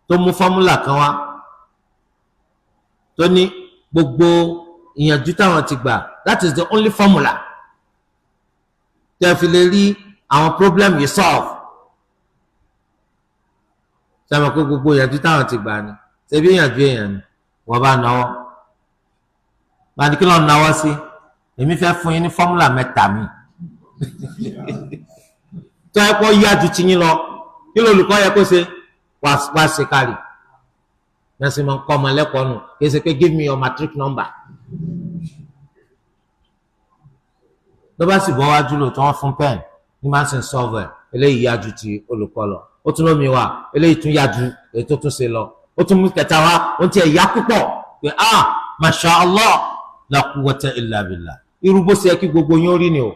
tó mú formula kan wá, tó ní gbogbo ìyànjú táwọn ti gbà, that is the only formula tẹ́ fi lè rí àwọn problem yìí solve. Sẹ́mi pé gbogbo ìyànjú táwọn ti gbà ni, ṣebí ìyànjú èèyàn ni wọ́n bá náwó bá ní kí lọ́ọ́ náwó sí? Èmi fẹ́ fún yín ní formula mẹ́ta mi tó yẹ kó yá ju tiyín lọ. Kí lolùkọ́ yẹ kó ṣe? Wá ṣe kárì nọ́ọ̀sì máa ń kọ́ ọmọ lẹ́kọ̀ọ́ nù. Kí ẹ ṣe pé give me your matric number. Ló bá sì bọ́ wájú lò tí wọ́n fún pen ní máa ń sìn solve ẹ̀. Eléyìí yá ju ti olùkọ́ lọ, ó tún lómi wá, eléyìí tún yá ju èyí tó tún ṣe lọ, ó tún mú kẹta wá, ó ti ẹ̀ yá púpọ̀ pé ah, masha Allah, la quwwata illa billah. Irú bó ṣe yẹ kí gbogbo yín ó rí ni o.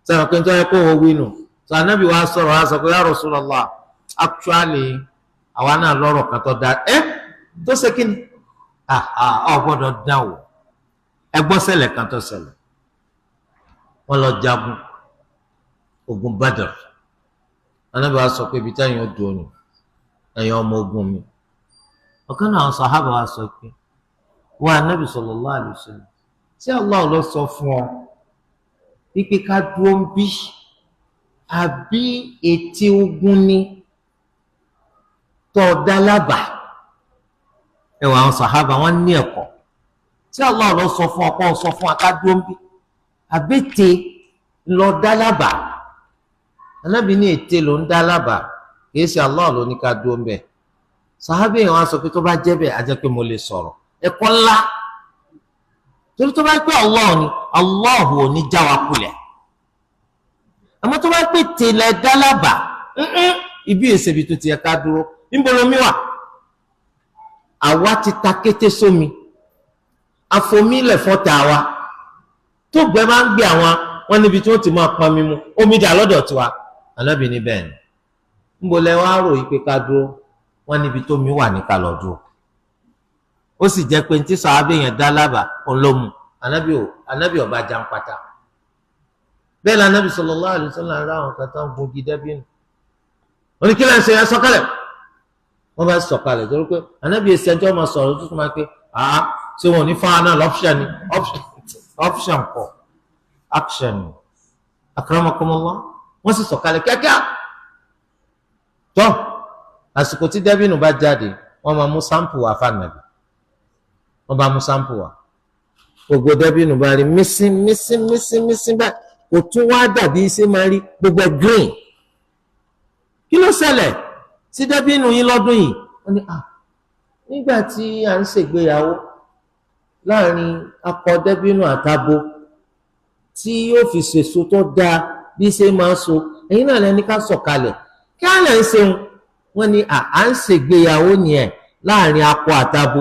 Sẹ́wọ̀n pé nítorí kó o wí nù sọ anábì wa sọ̀rọ̀ wa sọ pé ya Rasulullah, actually àwa náà lọ́rọ̀ kan tó da ẹ́ tó ṣe kí ni ọ gbọ́dọ̀ dán wò. Ẹ gbọ́ ṣẹlẹ̀ kan tó ṣẹlẹ̀. Wọ́n lọ jagun ogun Badr. Anábì wa sọ pé ibi táyà ó dùn ún ẹ̀yin ọmọ ogun mi. Ọ̀kan náà àwọn sàhábà wa sọ pé wọ́n anábì sallallahu alaihi wasallam, tí Allah lọ sọ fún ọ wípé ká dúró ń bí àbí ètí ogun ni tọ́ dá lábàá? Ẹwà àwọn sàhábà wọn ní ẹ̀kọ́. Tí Allah lọ sọ fún ọkọ sọ fún akádúró ń bí àbètè lọ dá lábàá? Anábì ní ète ló ń dá lábàá, kìí ṣe Allah ló ní ká dúró ń bẹ. Sàhábà yẹn wọn sọ pé tó bá jẹ́ bẹ́ẹ̀, á jẹ́ pé mo lè sọ̀rọ̀. Ẹ̀kọ́ ńlá, torí tó bá pẹ́ Allah ni, Allah ò ní já wa kulẹ̀. Àmọ́ tó bá pẹ́ tèlẹ̀ dá lábàá, ibi èsèbí tó ti yẹ ká dúró, níbo lomi wà? Àwa ti ta kété sómi, àfomílẹ̀ fọ́tà wa tó gbẹ máa ń gbé àwọn wọn níbi tí wọ́n ti máa pọn mímu omi dà lọ́dọ̀ tiwa. Ànábì ní bẹ́ẹ̀ ni, níbo lẹ wá rò yìí pé ká dúró? Wọn níbi tó mi wà ní ká lọ dúró. Ó sì jẹ́ pé ntí sàábé yẹn dá lábàá òun ló mu. Ànábì ọba jàǹpátá. Bẹ́ẹ̀ ni Ànábì sallallahu alaihi wasallam ra àwọn kan tó ń gun gidẹ́ bínú. Wọ́n ní kí lẹ́yìn ṣe yẹn, sọ̀kalẹ̀. Wọ́n bá sọ̀kalẹ̀, torí pé Ànábì ẹsẹ̀ ẹjọ́ máa sọ̀rọ̀ tó tún máa pé àá ṣé wọn ò ní fáwọn náà lọ́pṣàn ni? Option kọ, action. Akramakumullah. Wọ́n sì sọ̀kalẹ̀ kíákíá. Tó àsìkò tí dẹ́bìnú bá jáde, wọ́n máa mú sample wá fànàbì. Wọ́n bá mú sample wá, gbogbo dẹ́bìnú bá rí mísín mísín mísín mísín báyìí, kò tún wá dàbí ṣé máa rí gbogbo ẹ̀ green. Kí ló ṣẹlẹ̀ sí dẹ́bìnú yín lọ́dún yìí? Wọ́n ní à nígbà tí à ń ṣègbéyàwó láàrin akọ dẹ́bìnú àtabo tí yóò fi ṣèso tó dáa bí ṣe máa so, ẹ̀yin náà lẹni ká sọ̀kalẹ̀, kí á lẹ̀ ń ṣeun. Wọ́n ní à ń ṣègbéyàwó nìyẹn láàrin akọ àtabo,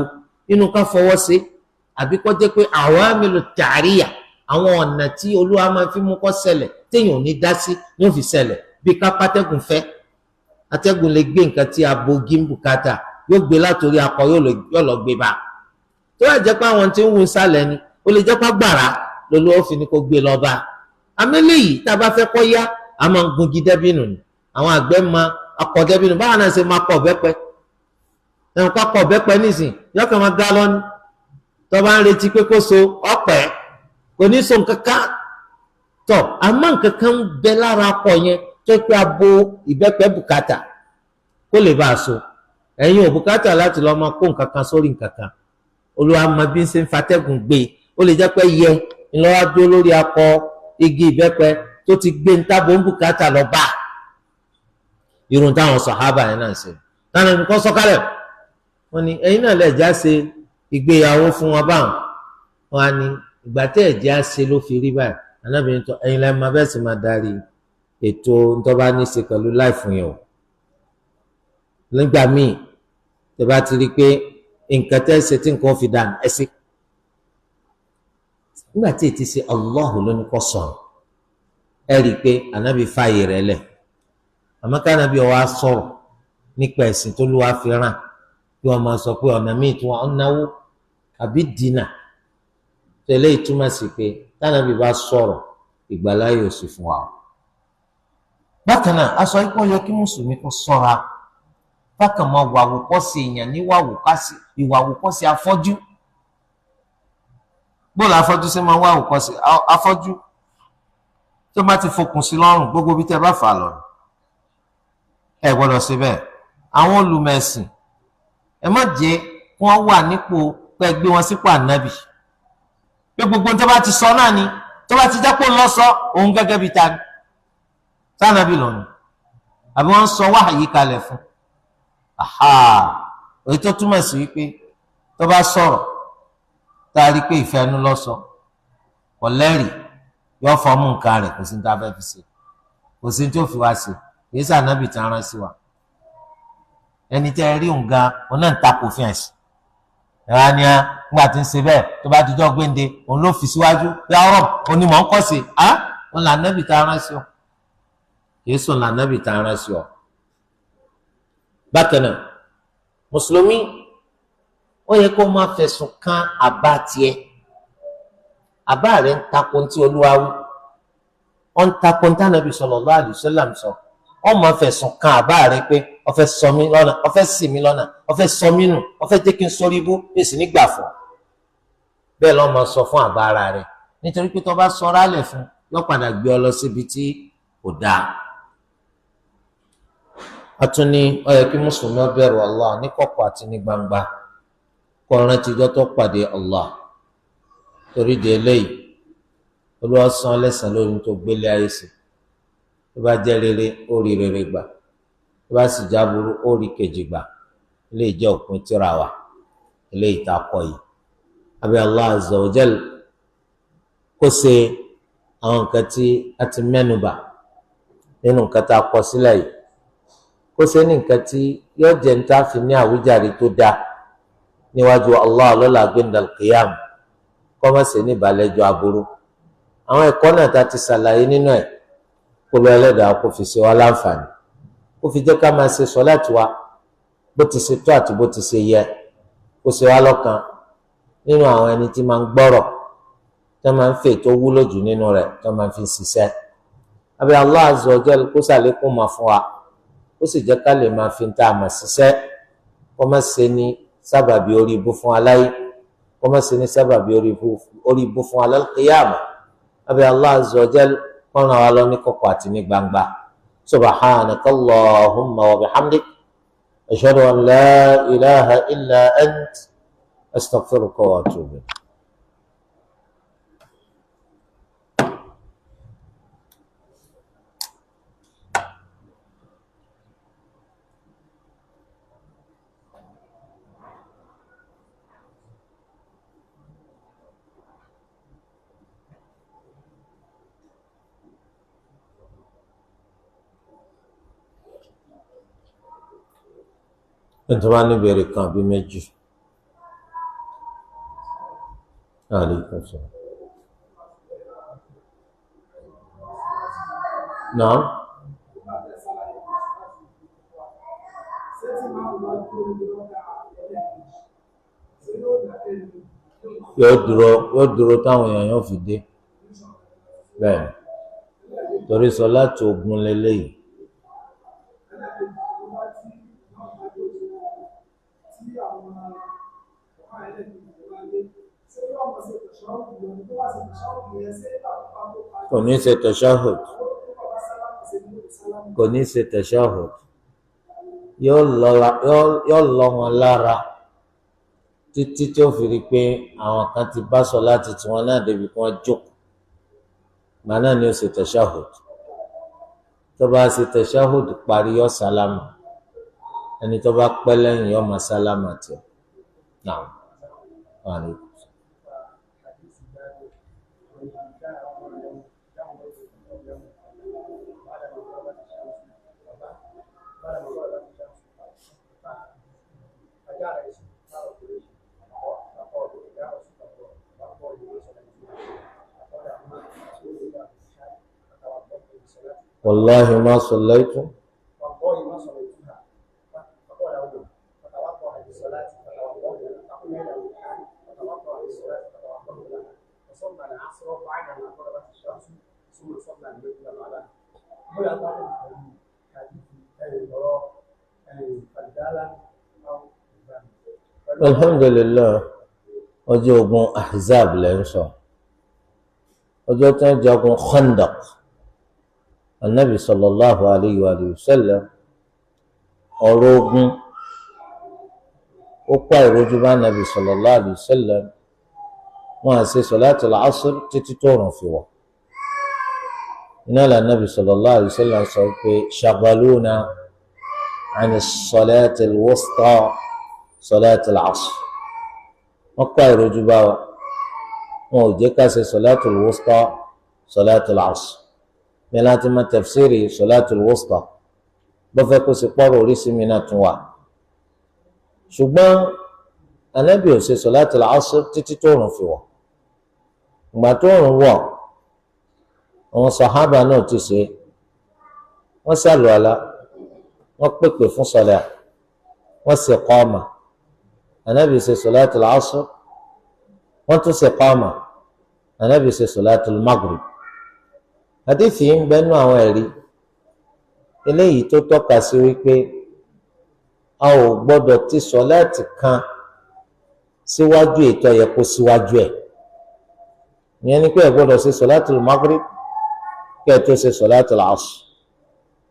inú ká fọwọ́ sí àbí kó jẹ́ pé awamilu tàríyà, àwọn ọ̀nà tí olúwa máa fi mú kó ṣẹlẹ̀ téèyàn ò ní dá sí ní ó fi ṣẹlẹ̀, bí ká pátẹ́gùn fẹ́, atẹ́gùn lè gbé nǹkan tí abo gímbùkátà yóò gbé látòrí akọ yóò lọ gbé bá. Tó bá jẹ́ pé àwọn tí ń wù sálẹ̀ ni, ó lè jẹ́ pé agbára lolúwa fi ni kó gbé lọ bá. Àmì eléyìí tá a bá fẹ́ kó yá, A máa ń gungi dẹ́bìnù ni. Àwọn àgbẹ̀ máa akọ dẹ́bìnù, báwọn náà ṣe máa kọ ọ̀bẹ́pẹ. Ẹ̀wọ̀n ká kọ ọ̀bẹ́pẹ nísìn yọkàn máa gá lọ́ní. Tó bá ń retí pé kó so ọ̀pẹ, kò ní so nǹkan kan. Tọ̀ àmọ́ nǹkan kan ń bẹ lára akọ yẹn tó pé abo ìbẹ́pẹ bùkátà kó lè bá a so. Ẹ̀yin ò bùkátà láti lọ́ọ́ máa kó nǹkan kan sórí nǹkan kan. Olúwa mọ bí ń ṣe ń fatẹ́gùn gbé. Ó lè jẹ́ pé yẹ ńlọ́wọ́ dúró lórí akọ igi ìbẹ́pẹ tó ti gbé ntàbọ̀ ń bùkátà lọ bá. Irun táwọn sàhábà yẹn náà ṣe. Táwọn ẹni kọ́ sọ́kálẹ̀. Wọ́n ní ẹ̀yin náà lè já ṣe ìgbéyàwó fún wọn báwọn. Wọ́n á ní ìgbà tẹ́ ẹ̀ já ṣe ló fi rí báyìí. Anábìrin tó ẹ̀yin lẹ́ẹ̀ máa bẹ́ẹ̀ sì máa darí ètò ntọ́ba ní í ṣe pẹ̀lú láìfún yẹn o. Nígbà míì tẹ́ bá ti rí i pé nǹkan tẹ́ ṣe tí nǹkan fi dànù ẹ sí. Nígbà tí ètí ṣe Allahu ló ní kó sọ̀rọ̀, ẹ rí i pé ànábì fààyè rẹ̀ lẹ̀. Àmọ́ kánábì ó wá sọ̀rọ̀ nípa ẹ̀sìn tó lù wá fi ràn kí wọ́n máa sọ pé ọ̀nà míì tí wọ́n ń náwó àbí dínà. Tẹ̀lé ìtumọ̀ sí pé tánábì bá sọ̀rọ̀ ìgbàláyè ò sì fún wa. Bákan náà, aṣọ ikú yẹ kí mùsùlùmí kó ṣọ́ra bákan máa wà àwòkọ́ṣe èèyàn níwà àwòkọ́ṣe afọ́jú. Bóòlù afọ́jú ṣe máa wá àwòkọ́ṣe afọ́jú tó bá ti fokùn sí lọ́rùn gbogbo bí tẹ́ bá fà lọ ẹ gbọ́dọ̀ ṣe bẹ́ẹ̀. Àwọn olùmẹ̀sìn ẹ má jẹ́ kí wọ́n wà nípò pé gbé wọn sípò ànábì pé gbogbo tó bá ti sọ náà ni tó bá ti jẹ́ pé ń lọ sọ òun gẹ́gẹ́ bíi ta ni sànàbì lónìí àbí wọ́n ń sọ wáhàyí kalẹ̀ fún. Aha, èyí tó túmọ̀ sí wípé tó bá sọ̀rọ̀ tá a rí pé ìfẹ́ ẹnu lọ sọ kò lẹ́rìí yóò fọmú nǹkan rẹ̀, kò sí ní tá a fẹ́ fi ṣe, kò sí ní tí ó fi wá ṣe. Kìí sànábì tí a rán sí wa. Ẹni tẹ́ ẹ rí òun gan òun náà ń takò fi ẹ̀sìn ẹ̀rọ ni a nígbà tí ń ṣe bẹ́ẹ̀ tó bá dijọ́ gbéǹde òun ló fi síwájú bí ọ̀rọ̀ onímọ̀ ń kọ́ sí i òun lànábì tí a rán sí ọ, kìí sùn lànábì tí a rán sí ọ. Bákan náà, mùsùlùmí ó yẹ kó máa fẹ̀sùn kan àbá tiẹ̀. Àbá rẹ̀ ń takò tí Olúwa wí, ó ń takò tí Ànábì sallallahu alaihi wasallam sọ. Ó máa fẹ̀sùn kan àbá rẹ̀ pé ó fẹ́ sọ mí lọ́nà, ó fẹ́ ṣì mí lọ́nà, ó fẹ́ sọ mí nù, ó fẹ́ jẹ́ kí n sórí ibú, èsì nígbà fún. Bẹ́ẹ̀ ló máa sọ fún àbá ara rẹ̀, nítorí pé tó bá sọra lẹ̀ fún yóò padà gbé ọ lọ síbi tí kò dáa. A tún ní ó yẹ kí mùsùlùmí ó bẹ̀rù Allah ní kọ̀kọ̀ àti ní gbangba, kó rántí ijọ́ tó pàdé Allah. Torí di eléyìí, Olúwa san lẹ́san lórí tó gbélé ayé sí. Tó bá jẹ́ rere, ó rí rere gbà, tó bá sì jáburú, ó rí kejì gbà. Eléyìí jẹ́ òpin tírà wa, eléyìí tá a kọ yìí. Abẹ́ Allah azza wa jal kó ṣe àwọn nǹkan tí a ti mẹ́nubà nínú nǹkan tá a kọ sílẹ̀ yìí, kó ṣe ní nǹkan tí yóò jẹ́ níta fi ní àwíjàre tó dáa níwájú Allah lọ́la gbẹ̀ndàl qiyam, kó má ṣe ní ìbàlẹ́jọ́ aburú. Àwọn ẹ̀kọ́ náà tá a ti ṣàlàyé nínú ẹ̀, kó lọ ẹlẹ́dàá kó fi ṣe wá láǹfààní, kó fi jẹ́ ká máa ṣe sọ́láàtì wa bó ti ṣe tó àti bó ti ṣe yẹ, kó ṣe wá lọ́kàn nínú àwọn ẹni tí máa ń gbọ́rọ̀, tó máa ń fè tó wúlò jù nínú rẹ̀, tó máa ń fi ṣiṣẹ́. Abẹ́ Allah azza wa jal kó ṣàlékún máa fún wa, ó sì jẹ́ ká lè máa fi tá a mà ṣiṣẹ́, kó má ṣe ní sábàbí orí ibú fún aláyé, kó má ṣe ní sábàbí orí ibú fún alal-qiyāmah. Abẹ́ Allah azza wa jal kó ràn wá lọ ní kọ̀kọ̀ àti ní gbangba. Subhanaka Allahumma wa bihamdik, ashhadu an la ilaha illa ant, astaghfiruka wa atubu ilayk. Ẹni tó bá ní ìbéèrè kan àbí méjì. Alaikum salaam. Naam. Yóò dúró táwọn èèyàn yóò fi dé. Bẹ́ẹ̀ni. Torí sọláàtì ogun lélẹ́yìí. Kò ní ṣe tashahhud, kò ní ṣe tashahhud, yóò lọ wọn lára títí tí ó fi rí i pé àwọn kan ti bá sọ láti tiwọn náà débi kí wọ́n jókòó. Gbà náà ni ó ṣe tashahhud. Tó bá ṣe tashahhud parí, yọ sálámà. Ẹni tó bá pẹ́ lẹ́yìn yọ máa sálámà tiẹ̀ náà. Wà ní. والله ما صليت. والله ما صليتها. فقال عمر: فتوضا للصلاة فتوضأت لها. فقلنا له الآن: فتوضا للصلاة فتوضأت لها. فصلى العصر بعدما غربت الشمس، ثم صلى المغرب بعدها. هنا طالب حديث فدالا أو Alhamdulillah, ọjọ́ ogun Ahzab lẹ́ ń sọ, ọjọ́ tí wọ́n jagun Khandaq. Anabi sallallahu alayhi wa sallam, ọ̀rọ̀ ogun ó pa ìrojú bá anabi sallallahu alayhi wa sallam. Wọn àṣẹ sọláàtì asr títí tó rùn fi wọ̀. Iná la anabi sallallahu alayhi wa sallam sọ pé shaghaluna ani sọláàtì wusta sọláàtì asr. Wọn pa ìrojú bá wa, wọn ò jẹ́ ká ṣe sọláàtì wusta sọláàtì asr. Bẹ́ẹ̀ láti máa tafsiri sọláàtì wusta bọ́fẹ́ kó sì pọ́rọ̀ oríṣi mi náà tún wà. Ṣùgbọ́n anabi ò ṣe sọláàtì asr títí tó rùn fi wọ̀. Ìgbà tó rùn wọ̀, àwọn sàhábà náà ti ṣe, wọ́n ṣàlùwàlá, wọ́n pèpè fún sọlá, wọ́n ṣe kọ́ọ̀mà. Anabi ṣe sọláàtì asr, wọ́n tún ṣe kọ́ọ̀mà, anabi ṣe sọláàtì maghrib. Àdìsí ń bẹnu àwọn ẹ̀rí eléyìí tó tọ́ka sí wípé a ò gbọ́dọ̀ ti sọláàtì kan síwájú ètò ẹ̀yẹ kó síwájú ẹ̀. Ìyẹn ni pé ẹ gbọ́dọ̀ ṣe sọláàtì maghrib kí ẹ tó ṣe sọláàtì asr.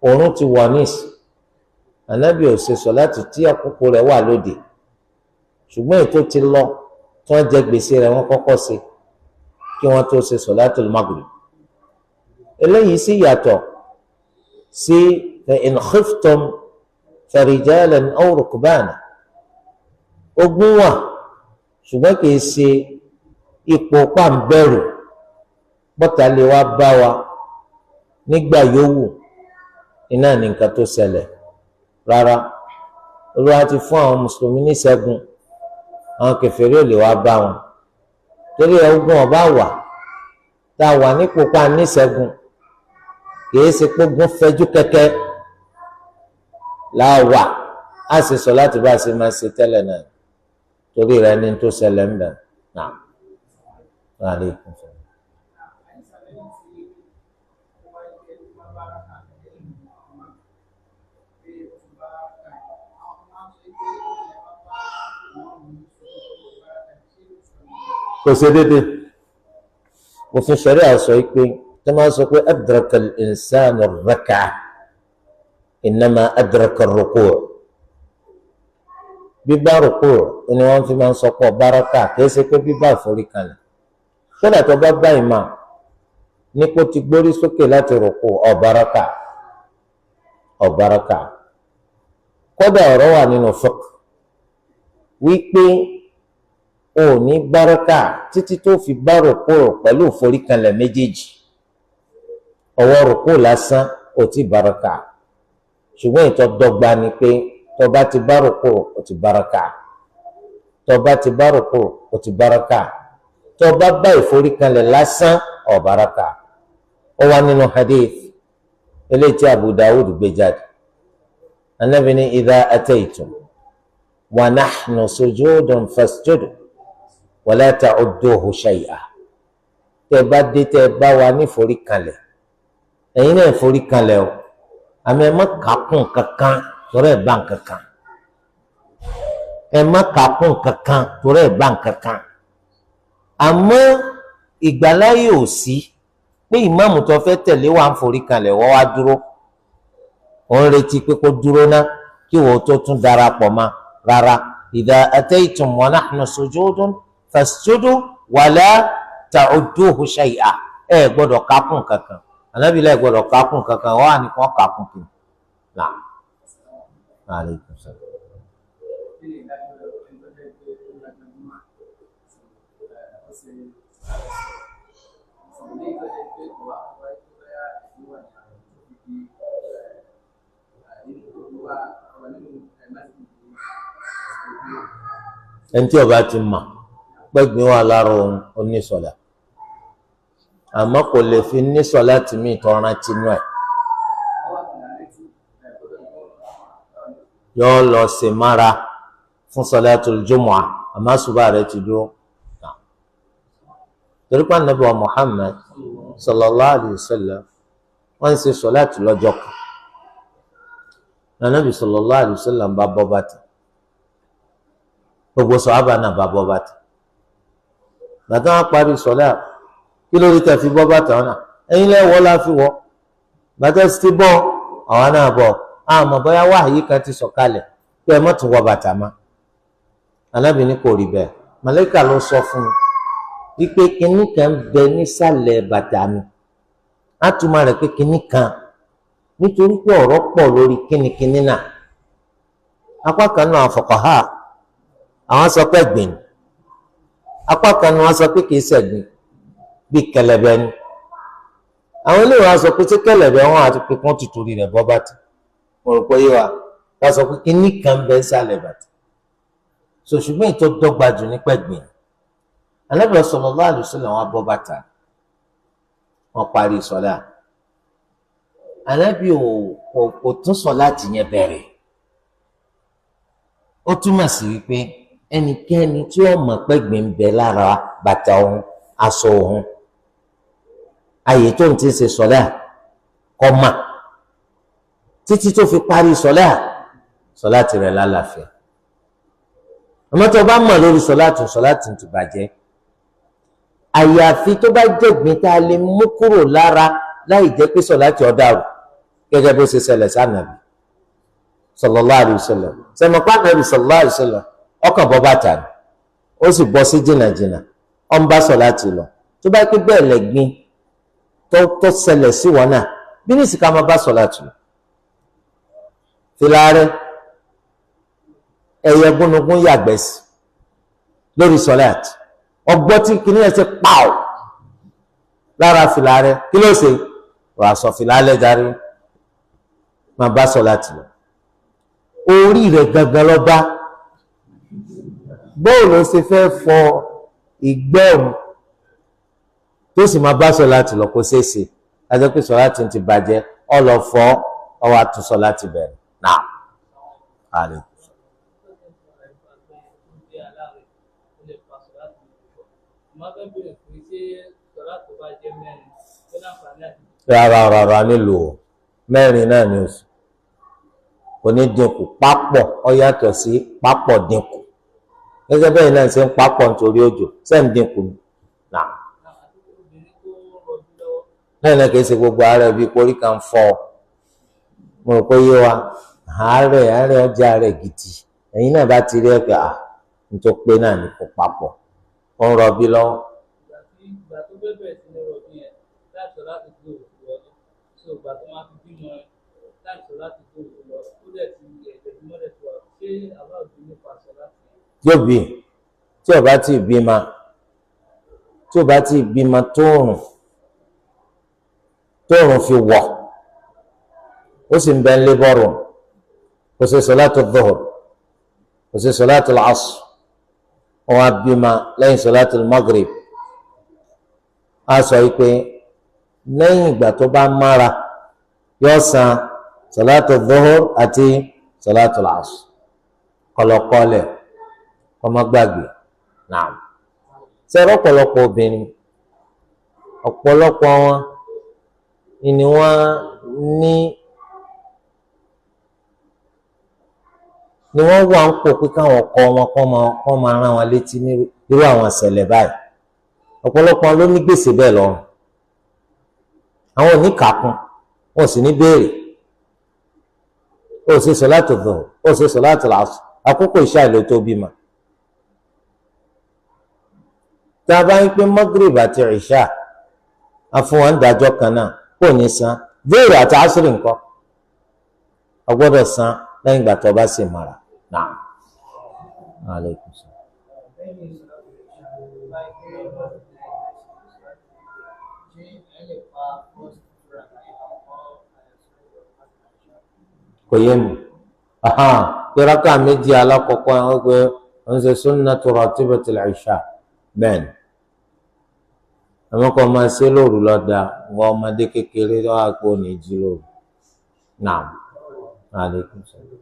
Òòrùn ti wọ̀ níìsì, ànábì ò ṣe sọláàtì tí àkókò rẹ̀ wà lóde, ṣùgbọ́n ètò ti lọ tí wọ́n jẹ gbèsè rẹ̀ wọ́n kọ́kọ́ ṣe kí wọ́n tó ṣe sọláàtì maghrib. Eléyìí sì yàtọ̀ sí fa in khiftum farijalan aw rukbana. Ogun wà, ṣùgbọ́n kì í ṣe ipò pàǹbẹ̀rù bọ́tà lè wá bá wa nígbà yòówù iná ní nǹkan tó ṣẹlẹ̀ rárá. Olúwa ti fún àwọn mùsùlùmí níṣẹ́gun, àwọn kèfèrí ò lè wá bá wọn torí ogun ọba wà tá a wà nípò pa níṣẹ́gun, kìí ṣe pógun fẹjú kẹ̀kẹ́ láwà á sì sọ láti bá a ṣe máa ṣe tẹ́lẹ̀ náà torí rẹ̀ ní tó ṣẹlẹ̀ ń bẹ̀ náà. Alaikum salaam. Kò ṣe déédéé. Òfin ṣẹ̀ríà sọ pé tí wọ́n sọ pé adraka al-insanu ar-rak'a innama adraka ar-ruku', bíbá ruku' ni wọ́n fi máa ń sọ pọ̀ bárọ́kà, kìí ṣe pé bíbá ìforíkalẹ̀. Kódà tó bá bá ìmọ̀ nípò ti gbórí sókè láti ruku' ọ̀bárọ́kà ọ̀bárọ́kà. Kódà ọ̀rọ̀ wà nínú fiqh wípé o ní bárọ́kà títí tó fi bá rùkú pẹ̀lú ìforíkanlẹ̀ méjèèjì. Ọwọ́ rùkú lásán ò tí bárọ́kà, ṣùgbọ́n ìtọ́ dọ́gba ni pé tó bá ti bá rùkú ò ti bárọ́kà, tó bá ti bá rùkú ò ti bárọ́kà, tó bá bá ìforíkanlẹ̀ lásán ò bárọ́kà. Ó wà nínú hadith eléyìí tí Abu Dawud gbé jáde. Ànábì ní idha ataytum wa nahnu sujudun fasjudu wala ta'udduhu shay'a. Tẹ́ bá dé tẹ́ bá wa níforíkanlẹ̀, Ẹ̀yin náà forí kalẹ̀ o, àmì ẹ má kàákùn kankan torí ẹ̀ bá nǹkankan. Ẹ má kàákùn kankan torí ẹ̀ bá nǹkankan. Àmọ́ ìgbàláyè ò sí pé ìmáàmù tó fẹ́ tẹ̀lé wa ń forí kalẹ̀ wọ́n wá dúró. Ó ń retí pé kó dúró ná kí wọ́n tó tún darapọ̀ mọ́. Rárá, idha ataytum wa nahnu sujudun fasjudu wala ta'udduhu shay'a. Ẹ gbọ́dọ̀ kákùn kankan. Ànábì lẹ gbọ́dọ̀ kákùn kankan, wọ́n á ní kó kákùn kì í. Na'am. Alaikum salam. Ẹni tí ó bá ti mọ̀ pẹ́gbin wà lára òun onísọ̀lá, àmọ́ kò lè fi nísọ̀lá tì mí tọ́ran tinú ẹ̀. Yóò lọ ṣe mára fún sọ̀látul jumu'ah, àmọ́ àsùbá rẹ̀ ti dúró. Torí pé Ànábì wa Muhammad sallallahu alayhi wa sallam wọ́n ń ṣe sọ̀láàtì lọ́jọ́ kan. Ànábì sallallahu alayhi wa sallam bá bọ́ bàtà, gbogbo sọ̀hábà náà bá bọ́ bàtà. Bàtà wọn parí sọ̀lá, kí ló dé tẹ̀ fi bọ́ bàtà wọn náà? Ẹ̀yin lẹ́wọ́ la fi wọ́. Bàtà sì ti bọ́, àwa náà bọ̀. Àmọ́ bóyá wáhìí kan ti sọ̀kalẹ̀ pé ẹ má tún wọ bàtà má. Ànábì ní kò rí bẹ́ẹ̀. Màláíkà ló sọ fún mi wípé kinní kan ń bẹ nísàlẹ̀ bàtà mi. Á túmọ̀ rẹ̀ pé kinní kan, nítorí pé ọ̀rọ̀ pọ̀ lórí kínníkínní náà. Apá kan náà fuqaha, àwọn sọ pé ẹ̀gbin, apá kan náà wọ́n sọ pé kìí ṣẹ̀gbin, bíi kẹ̀lẹ̀bẹ̀ ni. Àwọn eléyìí wọ́n sọ pé ṣé kẹ̀lẹ̀bẹ̀ wọn àti pé kán ti torí rẹ̀ bọ́ bàtà. Mo rò pé yé wa, wọ́n sọ pé kinní kan bẹ nísàlẹ̀ bàtà. So ṣùgbọ́n ìtọ́ dọ́gba jù nípa ẹ̀gbin. Ànábì sallallahu alaihi wasallam wọn bọ́ bàtà, wọ́n parí sọ́lá. Ànábì ò tún sọ̀láàtì yẹn bẹ̀rẹ̀. Ó túmọ̀ sí wípé ẹnikẹ́ni tí ó mọ̀ pẹ́gbin ń bẹ lára bàtà òun, aṣọ òun, àyè tó ń ti ṣe sọ́lá kọ́ mà títí tó fi parí sọ́lá, sọ́láàtì rẹ̀ lálàáfíà. Àmọ́ tó bá mọ̀ lórí sọ́láàtì, sọ́láàtì ti bàjẹ́. Àyàfi tó bá jẹ̀gbin tá a lè mú kúrò lára láì jẹ́ pé sọ̀láàtì ó dàrú, gẹ́gẹ́ bó ṣe ṣẹlẹ̀ sànàbì sallallahu alaihi wasallam. Sẹ̀mọ̀pá nàbì sallallahu alaihi wasallam ọkàn bọ́ bàtà ni, ó sì bọ́ sí jìnnàjìnnà, ó ń bá sọ̀láàtì lọ. Tó bá pé bẹ́ẹ̀ lẹ́gbin tó ṣẹlẹ̀ sí wọn náà, bí ní ìsìnká máa bá sọ̀láàtì lọ. Fìlà rẹ̀ ẹyẹ gúnugún yàgbẹ́ sí lórí sọ̀láàtì, ọgbọ́n tí kìíní ẹ̀ ṣe pàù lára fìlà rẹ̀, kí ló ṣe? Wàá sọ fìlà lẹ́jàre, máa bá sọ̀láàtì lọ. Orí rẹ̀ gangan lọ bá. Bóòlù ṣe fẹ́ fọ ìgbẹ́ òun tó sì máa bá sọ̀láàtì lọ, kó ṣeé ṣe. Ajẹ́ pé sọ̀láàtì ti bàjẹ́, ọ lọ fọ, ọ wá tún sọ̀láàtì bẹ̀rẹ̀. Náà àlè. Rárá rárá, nílò mẹ́rin náà ni oṣù kò ní dínkù. Pápọ̀ ọ yàtọ̀ sí pápọ̀ dínkù. Gẹ́gẹ́ bẹ́ẹ̀ náà ṣe ń pápọ̀ nítorí òjò ṣe ń dínkù náà. Lẹ́yìn náà kìí ṣe gbogbo àárẹ̀ bíi korí kan fọ́. Mo rò pé yé wa, àárẹ̀ àárẹ̀ ọjà rẹ̀ gidi. Ẹ̀yin náà bá ti rí ẹ pé à nítorí pé náà ní kò papọ̀, ó ń rọbí lọ́wọ́. Ìgbà tó fẹ́ bẹ̀rẹ̀ sí ní rọbí yẹn, láìsọ láti gbé òkú wọlé. So ìgbà tó máa fi bímọ láìsọ láti gbé òkú lọ, ó dẹ̀ ti ẹ̀jẹ̀ tí mọ́lẹ̀ tó wà. Ṣé àbá òbí nípa sọ láti? Yóò bí tí ó bá ti bímọ, tí ó bá ti bímọ tóòrùn fi wọ̀, ó sì ń bẹ ń lé bọ́rùn, kò ṣe sọ̀látù dhuhr, kò ṣe sọ̀látù asr, wọn á bímọ lẹ́yìn sọ̀látù maghrib. A sọ yìí pé lẹ́yìn ìgbà tó bá mára yóò san sọ̀látù dhuhr àti sọ̀látù asr, kọlọkọlẹ̀ kọ́mọ́gbàgbé. Naam. Sẹ́rọ̀ ọ̀pọ̀lọpọ̀ obìnrin, ọ̀pọ̀lọpọ̀ wọn ni wọ́n ní ni wọ́n wà ń pò pé káwọn ọkọ wọn kọ́ máa rán wọn létí ní irú àwọn ìṣẹ̀lẹ̀ báyìí. Ọ̀pọ̀lọpọ̀ ló ní gbèsè bẹ́ẹ̀ lọ́rùn, àwọn ò ní kàkún, wọn ò sì ní béèrè. Ó ṣe sọ̀láàtù dhuhr, ó ṣe sọ̀láàtù l'asr, àkókò ìṣá ìlú tó bímọ. Tá a bá ń pín Maghrib àti ìṣá afún wọn dájọ́ kan náà, kò ní san. Béèrè àti asr nǹkan a gbọ́dọ̀ san lẹ́yìn ìgbà tó bá sì mara. Naam. Alaikum salaam. Kò yé mi. Pé rákà méjì alákọ̀ọ́kọ́ ẹ̀ wọ́n pé ń ṣe sunnatu ratibatil isha bẹ́ẹ̀ ni. Àmọ́ kọ́ máa ṣe lóru lọ́dà wọ́n ọmọdé kékeré lọ́wọ́ àpò ní jí lóru. Naam. Alaikum salaam.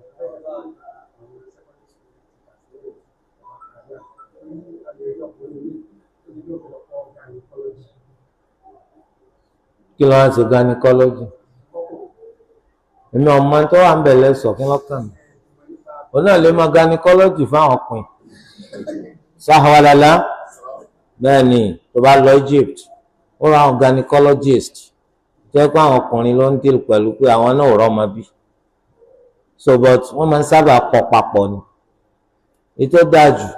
Kí ló wá ṣe gynecology? Èmi ọmọ tó wà ń bẹ̀ lẹ́sọ̀ kí lọ́kàn mi. Òun náà lè mọ gynecology fáwọn ọkùnrin. Sáhàwálálá bẹ́ẹ̀ ni, tó bá lọ Egypt, ó ra àwọn gynecologist tó yẹ kó àwọn ọkùnrin ló ń deal pẹ̀lú pé àwọn náà ò rọ́mọ bí. So but wọ́n máa ń sábà kọ papọ̀ ni. Ètò dáa jù,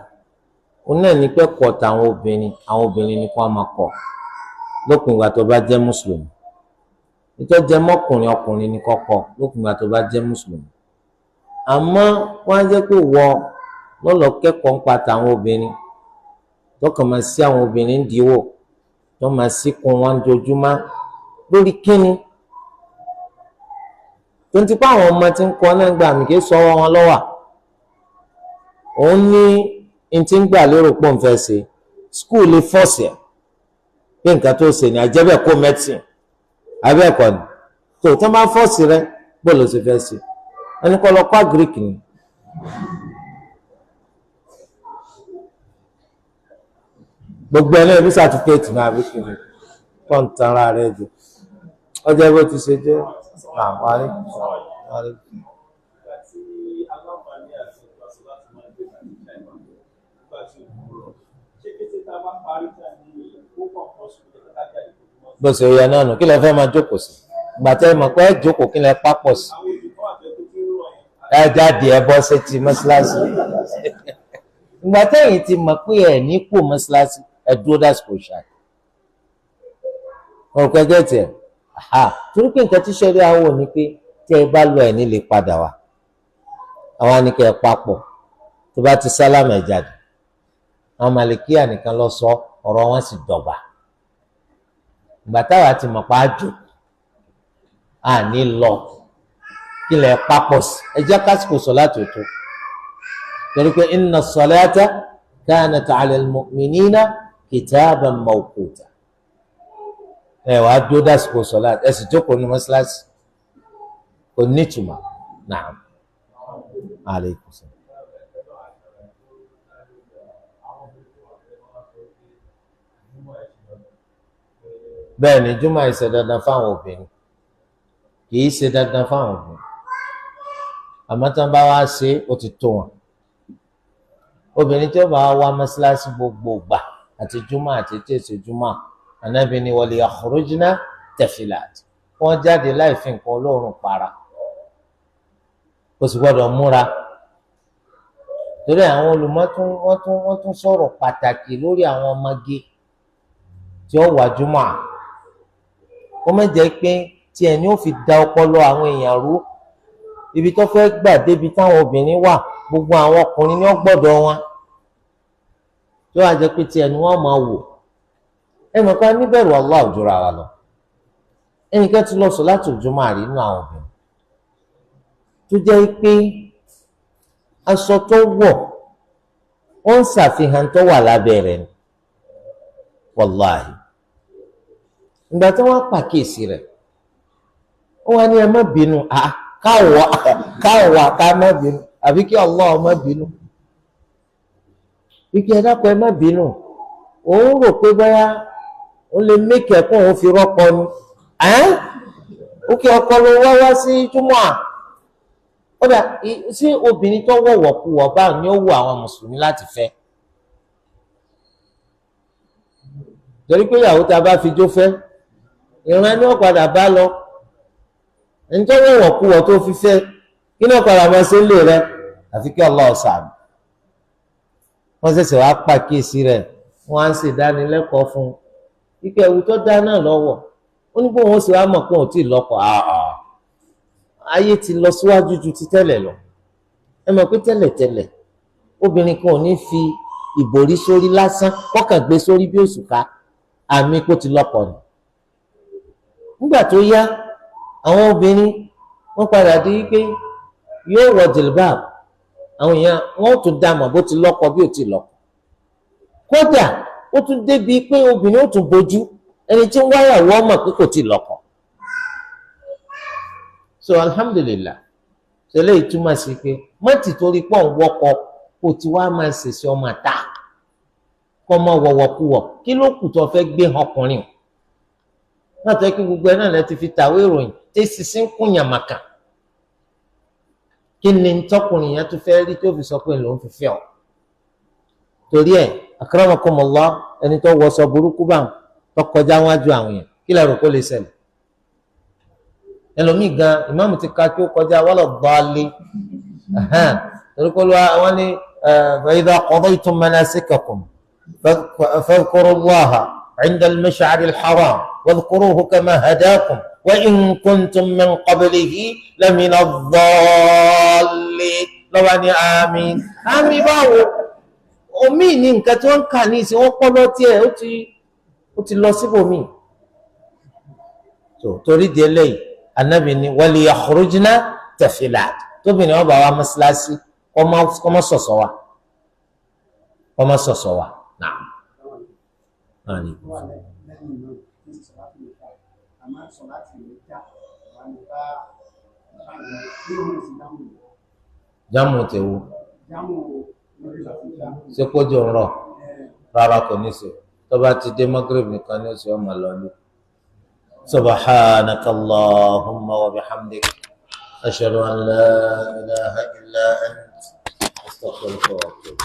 òun náà ní pẹ́ kọ́ tàwọn obìnrin, àwọn obìnrin ni kó máa kọ́ lópin ìgbà tó bá jẹ́ mùsùlùmí. Ètò jẹ́ mọ́kùnrin, ọkùnrin ni kọ́kọ́ lópin ìgbà tó bá jẹ́ mùsùlùmí. Àmọ́ wọ́n á jẹ́ pé wọ́ lọ́lọ́ kẹ́kọ̀ọ́ ń pa tàwọn obìnrin, tọkàn máa sí àwọn obìnrin ń diwò, tó máa síkun wọn dojúmọ́ lórí kíni. Tó ń tipa àwọn ọmọ tí ń kọ́ náà gbà mí kí sọ wọn lọ́wà. Òun ní n ti ń gbà lérò pọ̀ ń fẹ́ ṣe skul lè fọ́ọ̀sì ẹ̀ pé nǹkan tó ṣe ni àjẹbẹ̀ kó mẹ́tìn abẹ́ẹ̀kọ́ ni. Tó tó máa fọ́ọ̀sì rẹ bó ló ṣe fẹ́ ṣe, ẹni kọ́ lọ kọ́ àgíríkì ni. Gbogbo ẹ̀ náà bí sàtúkẹ́ẹ̀tì náà àbí kìnnì tó ń tanra rẹ jù ọjọ́ bó ti ṣe jẹ́. Àwọn àrí. Bó ṣe yẹ náà nù, kí lẹ fẹ́ máa jókòó sí gbàtẹ́ mọ̀ pé jókòó kí lẹ pápọ̀ sí, ẹ jáde ẹ bọ́ sétí mọ́ṣáláṣí. Ìgbà tẹ́yìn ti mọ̀ pé ẹ ní kú mọ́ṣáláṣí, ẹ dúró dásìkò ṣáà ọ̀rọ̀ kẹjẹ tiẹ̀. Torí pé nǹkan tí sẹ́rí àwọn ò ní pé tí ẹ bá lọ ẹ̀ ní lè padà wá, àwa ni kẹ́ ẹ papọ̀ tó bá ti sálámà ẹ̀ jáde. Àwọn màlìkíyà nìkan lọ sọ ọ̀rọ̀ wọn sì dọ̀gba. Ìgbà táwa ti mọ̀ pa á jò á ní lọ kí lẹ̀ papọ̀ sí, ẹ jẹ́ kásìkò sọ láti òtó, torí pé inna as-salata kanat ala al-mu'minina kitaban mawquta. Ẹ wàá dúró dásìkò sọlá, ẹ sì jókòó ní mọ́ṣáláṣí, kò ní ìtumọ̀. Naam. Alaikum salaam. Bẹ́ẹ̀ ni, jùmọ̀ ìṣe dandan fáwọn obìnrin, kì í ṣe dandan fáwọn obìnrin, àmọ́ tí wọ́n bá wá ṣe ó ti tó wọn. Obìnrin tí ó bá wá mọ́ṣáláṣí gbogbo gbà àti jùmọ̀ àti tí èsì jùmọ̀, Ànábì ní wal yakhrujna tafilat, wọ́n jáde láì fi nǹkan olóòórùn para, kò sì gbọ́dọ̀ múra. Torí àwọn olùmọ̀ tún wọ́n tún sọ̀rọ̀ pàtàkì lórí àwọn ọmọge tí ó wà jùmọ̀ à. Ó má jẹ́ pé tí ẹni ó fi da ọpọlọ àwọn èèyàn rú, ibi tó fẹ́ gbà débi táwọn obìnrin wà, gbogbo àwọn ọkùnrin ní ó gbọ́dọ̀ wọn, tí ó wà jẹ́ pé tí ẹni wọ́n máa wò. Ẹ mọ̀ pé níbẹ̀rù Allah òjòrò àwa lọ. Ẹnìkan ti lọ sọ láti òjòmọ́ àrí nínú àwọn obìnrin tó jẹ́ pé aṣọ tó wọ̀ ó ń ṣàfihàn tó wà lábẹ́ rẹ̀ ni, wàláhì. Ìgbà tí wọ́n pàkíyèsí rẹ̀, ó wá ní ẹ má bínú, káwa ká má bínú, àbí kí Allah má bínú, ike ẹ dákun ẹ má bínú. Òun rò pé báyà ó lè mékè kó òun fi rọ́pò ni. Òkè ọkọ ló wá wá sí júmọ́ à. Ó dà sí obìnrin tó wọ̀wọ̀ kú wọ̀ báwọn ni ó wù àwọn mùsùlùmí láti fẹ́. Torí pé ìyàwó tá a bá fi jó fẹ́, ìran ẹni wọ́n padà bá lọ. Ẹni tó wọ̀wọ̀ kú wọ̀ tó fi fẹ́, kí ni wọ́n padà máa ṣe ń lè rẹ? Àfi kí Allah ṣàánú. Wọ́n ṣẹ̀ṣẹ̀ wá pàkíyèsí rẹ̀, wọ́n á ń ṣèdánilẹ́kọ̀ọ́ fún un. Ike ẹ̀wù tó dá náà lọ́wọ́, ó ní bóun ó sì wá mọ̀ pé òun ò tí ì lọ́kọ. Ayé ti lọ síwájú ju ti tẹ́lẹ̀ lọ. Ẹ mọ̀ pé tẹ́lẹ̀tẹ́lẹ̀ obìnrin kan ò ní fi ìbòrí sórí lásán, kọ́kàn gbé sórí bí òṣùká, àmì kó ti lọ́kọ ni. Nígbà tó yá, àwọn obìnrin wọ́n padà di pé yóò wọ jìlbáàb, àwọn èèyàn wọ́n tún dá mọ̀ bó ti lọ́kọ bí ò ti lọ́kọ. Kódà ó tún débi pé obìnrin ó tún bójú, ẹni tí ń wáyàwó ọmọ pé kò ti lọ́kọ. So alhamdulillah, ṣẹlẹ̀ ìtumọ̀ sí pé má ti torí pọ̀ ń wọkọ kó ti wá máa ṣèṣe ọmọ ta kọ́ mọ́ wọ̀wọ̀kuwọ̀. Kí ló kù tó fẹ́ gbé ọkùnrin o? Náà tó yẹ kí gbogbo ẹ náà lẹ ti fi tàwé ìròyìn tí sísín kún yàmàkà. Kí ni tọkùnrin yẹn tó fẹ́ rí tó fi sọ pé lòún fi fẹ́ ọ? Torí ẹ akramakumullah, ẹni tó wọṣọ burúkú bá tó kọjá wájú àwọn yẹn, kí lè rò kó lè ṣẹlẹ̀? Ẹlòmíì gan ìmáàmù ti ka kí ó kọjá wala ddallin, torí kó ló wọn ní fa idha qadaytum manasikakum fadhkurullaha 'inda al-mash'ari al-haram wadhkuruhu kama hadakum wa in kuntum min qablihi lamina ad-dallin. Lọ́wọ́ ni àmín àmín báwo? Omi ní nǹkan tí wọ́n ń kà ní ìsìn wọ́n pọ́ lọ́tí ẹ̀ ó ti lọ síbòmí. Torí di eléyìí, anabi ni wal yakhrujna tafilat, tóbìnrin wọn bá wa mọ́sálásí kọ́mọ sọ̀sọ̀ wa, kọ́mọ sọ̀sọ̀ wa. Naam. Jámù tèwo? Ṣé kójú ń rọ̀? Rárá, kò ní ṣe. Tó bá ti dé Magrib nìkan ní oṣù ọmọ lọ́lú. Subhanaka Allahumma wa bihamdik, ashhadu an la ilaha illa ant, astaghfiruka wa atubu.